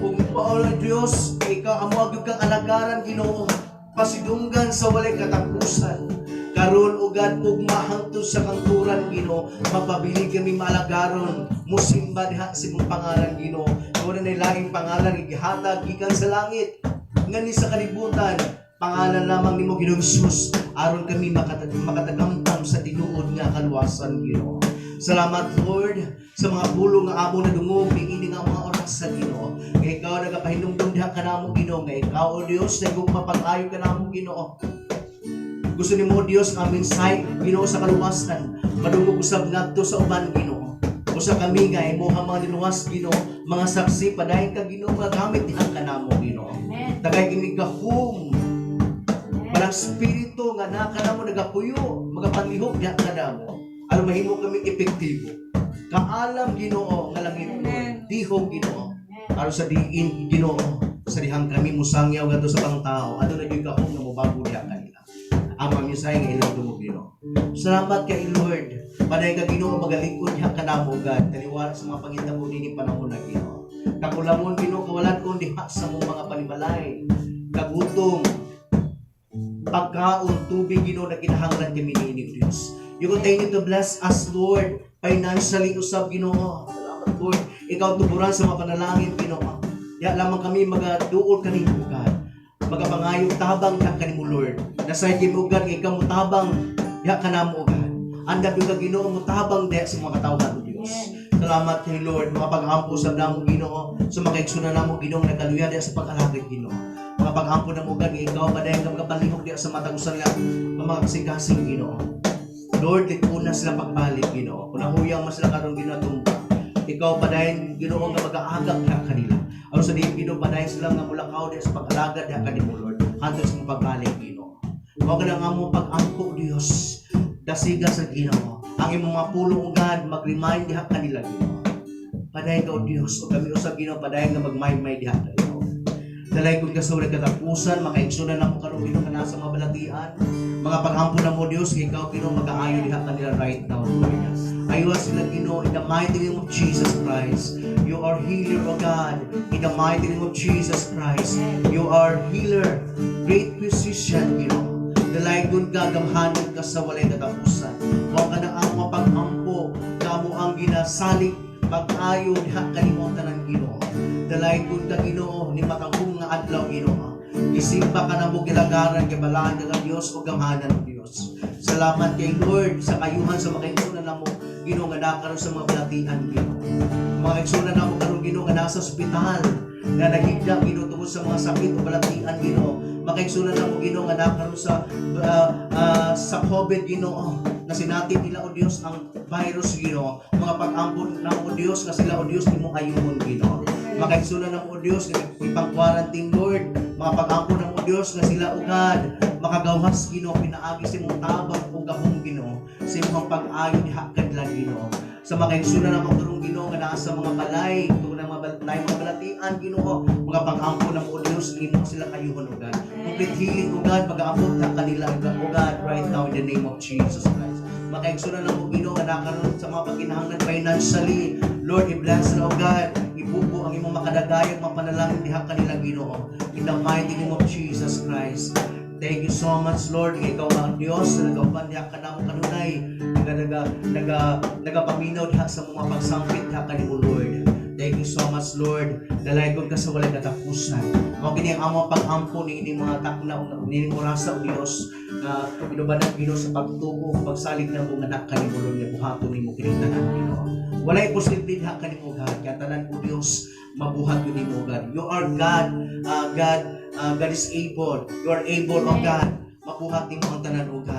Ug oh, Dios, ikaw amo gyud kang alagaran, Ginoo, pasidunggan sa walay katapusan. Karon ugad ugma hangtod sa kangturan, Ginoo, mapabili kami maalagaron, musimba diha sa imong pangalan, Ginoo. Wala na laing pangalan nga gihatag gikan sa langit ngani sa kalibutan, pangalan lamang nimo, Ginoong Jesus, aron kami makatagamtam sa tinuod nga kaluwasan, Ginoo. Salamat, Lord, sa mga pulong nga amo nadungog niini nga mga oras sa Ginoo. Nga ikaw nagapahinumdum diha kanamo, Ginoo, nga ikaw, O Dios, nagugma pag-ayo kanamo, Ginoo. Gusto nimo, Dios, ang mensahe, Ginoo, sa kaluwasan madungog usab ngadto sa uban, Ginoo. Usa kami nga imuha mga niluwas, Ginoo, mga saksi. Padayon ka, Ginoo, mga gamit diha kanamo, Ginoo. Amen. Tagay kini gahom. Balang Espiritu nga naa kanamo nagapuyo, magapanlihok diha kanamo. Aron mahimo kami epektibo. Kaalam, Ginoo, nga langit Amen. dihog, Ginoo. Aron sa diin, Ginoo, sa dihang kami musangyaw ngadto sa pangtao, aduna gyud gahom nga mobago diha kanila. Ang mga mensahe nga ilang dungog, Ginoo. Salamat kay Lord. Padayon ka, Ginoo, magalikod diha kanamo, God. Taliwala sa mga pangitabo nini panahon na, Ginoo. Kakulamon, Ginoo, kawalan kon diha sa mong mga panimalay. Kagutom, pagkaon, tubig, Ginoo, na kinahanglan kami niini, Diyos. You continue to bless us, Lord, financially usab, Ginoo. Salamat, Lord. Ikaw tuburan sa mga panalangin, Ginoo. Ya lamang kami magaduol kanimo, God. Magapangayo tabang ka kanimo, Lord. Nasay kami, God, nga ikaw motabang ya kanamo, God. Andam ka, Ginoo, motabang diha sa mga katawhan, O Diyos. Salamat kay Lord, mga pag-ampo sa namo, Ginoo, sa mga igsoon namo, Ginoo, nagaluya diha sa pag-alagad, Ginoo. Mga pag-ampo namo, God, nga ikaw padayon nga magapalihok diha sa matag usa nga mga kasing-kasing, Ginoo. Lord, likuna sila pagbalik, Ginoo. Kung nahuyang man sila karon, Ginoo, tumba. Ikaw padayon, Ginoo, nga mag-aagap diha kanila. Aron sa diin, Ginoo, padayon sila nga mulakaw diha sa pag-alagad diha kanimo, Lord. Hantod sa imong pagbalik, Ginoo. Mao ka na nga mo pag-ampo, Dios. Dasiga sa Ginoo. Ang imong mga pulong, God, mag-remind diha kanila, Ginoo. Padayon ka, O Dios, o kami usab, Ginoo, padayon nga magmaymay diha kanila. Dalaygon ka sa walay katapusan, makaigsunan namo karon, Ginoo, nga nasa mga balatian. Mga pag-ampo namo, Dios, nga ikaw, Ginoo, mag-aayo diha kanila right now, Lord. Ayuha sila, Ginoo, in the mighty name of Jesus Christ. You are healer, O God, in the mighty name of Jesus Christ. You are healer, great physician, Ginoo. Dalaygon ka, gamhanan ka sa walay katapusan. Mao ka na ang mga pag-ampo, kamo ang ginasalig pag-ayo diha kanimo tanan, Ginoo. Dalaygon ka, Ginoo, ni matahong nga adlaw, Ginoo. Gisimba ka namo, gilagaran kay balaan ka nga Dios o gamhanan ng Dios. Salamat kay Lord sa kayuhan sa mga igsoon namo, Ginoo, nga nakaroon sa mga balatian, Ginoo. Mga igsoon namo karon, Ginoo, nga nasa ospital nga nahigda, Ginoo, tungod sa mga sakit o balatian, Ginoo. Mga igsoon namo, Ginoo, nga nakaroon sa COVID, Ginoo, na sinati nila, O Dios, ang virus, Ginoo. Mga pag-ampo namo, O Dios, nga sila, O Dios, imong ayuhon, Ginoo. Mga kaigsunan namo, O Dios, nga ipang-quarantine, Lord. Mga pag-ampo namo, O Dios, nga sila, O God, makagawas, Ginoo, pinaagi sa imong tabang o gahom, Ginoo, sa imong pag-ayo diha kanila, Ginoo. Sa mga kaigsunan namo karon, Ginoo, nga naa sa mga balay tungod ng mga mga balatian, Ginoo, mga pag-ampo namo, O Dios, imo sila kayuhon, O God. Complete healing, O God, mag-aabot na kanila, O God, right now in the name of Jesus Christ. Makaigsunan namo, Ginoo, nga nakaroon sa mga pagkinahanglan financially. Lord, i-bless sila, O God. Ibubo ang imong makadagayang mga panalangin diha kanila, Ginoo. In the mighty name of Jesus Christ. Thank you so much, Lord. Nga ikaw ang Diyos na nagauban diha kanamo kanunay. Naga naga naga nagapaminaw diha sa mga pagsangpit diha kanimo, Lord. Thank you so much, Lord. Dalaygon ka sa walay katapusan. Mao kini ang among pag-ampo ni ining mga takna o nining orasa, o Dios, nga inubanan, Ginoo, sa pagtuo, pagsalig namo nga anak kanimo, Lord, nga buhaton nimo kining tanan, Ginoo. Walay posible diha kanimo, God. Kaya tanan, o Dios, mabuhat yun nimo, God. You are God, God, God is able. You are able, O God. Mabuhat nimo ang tanan, O God.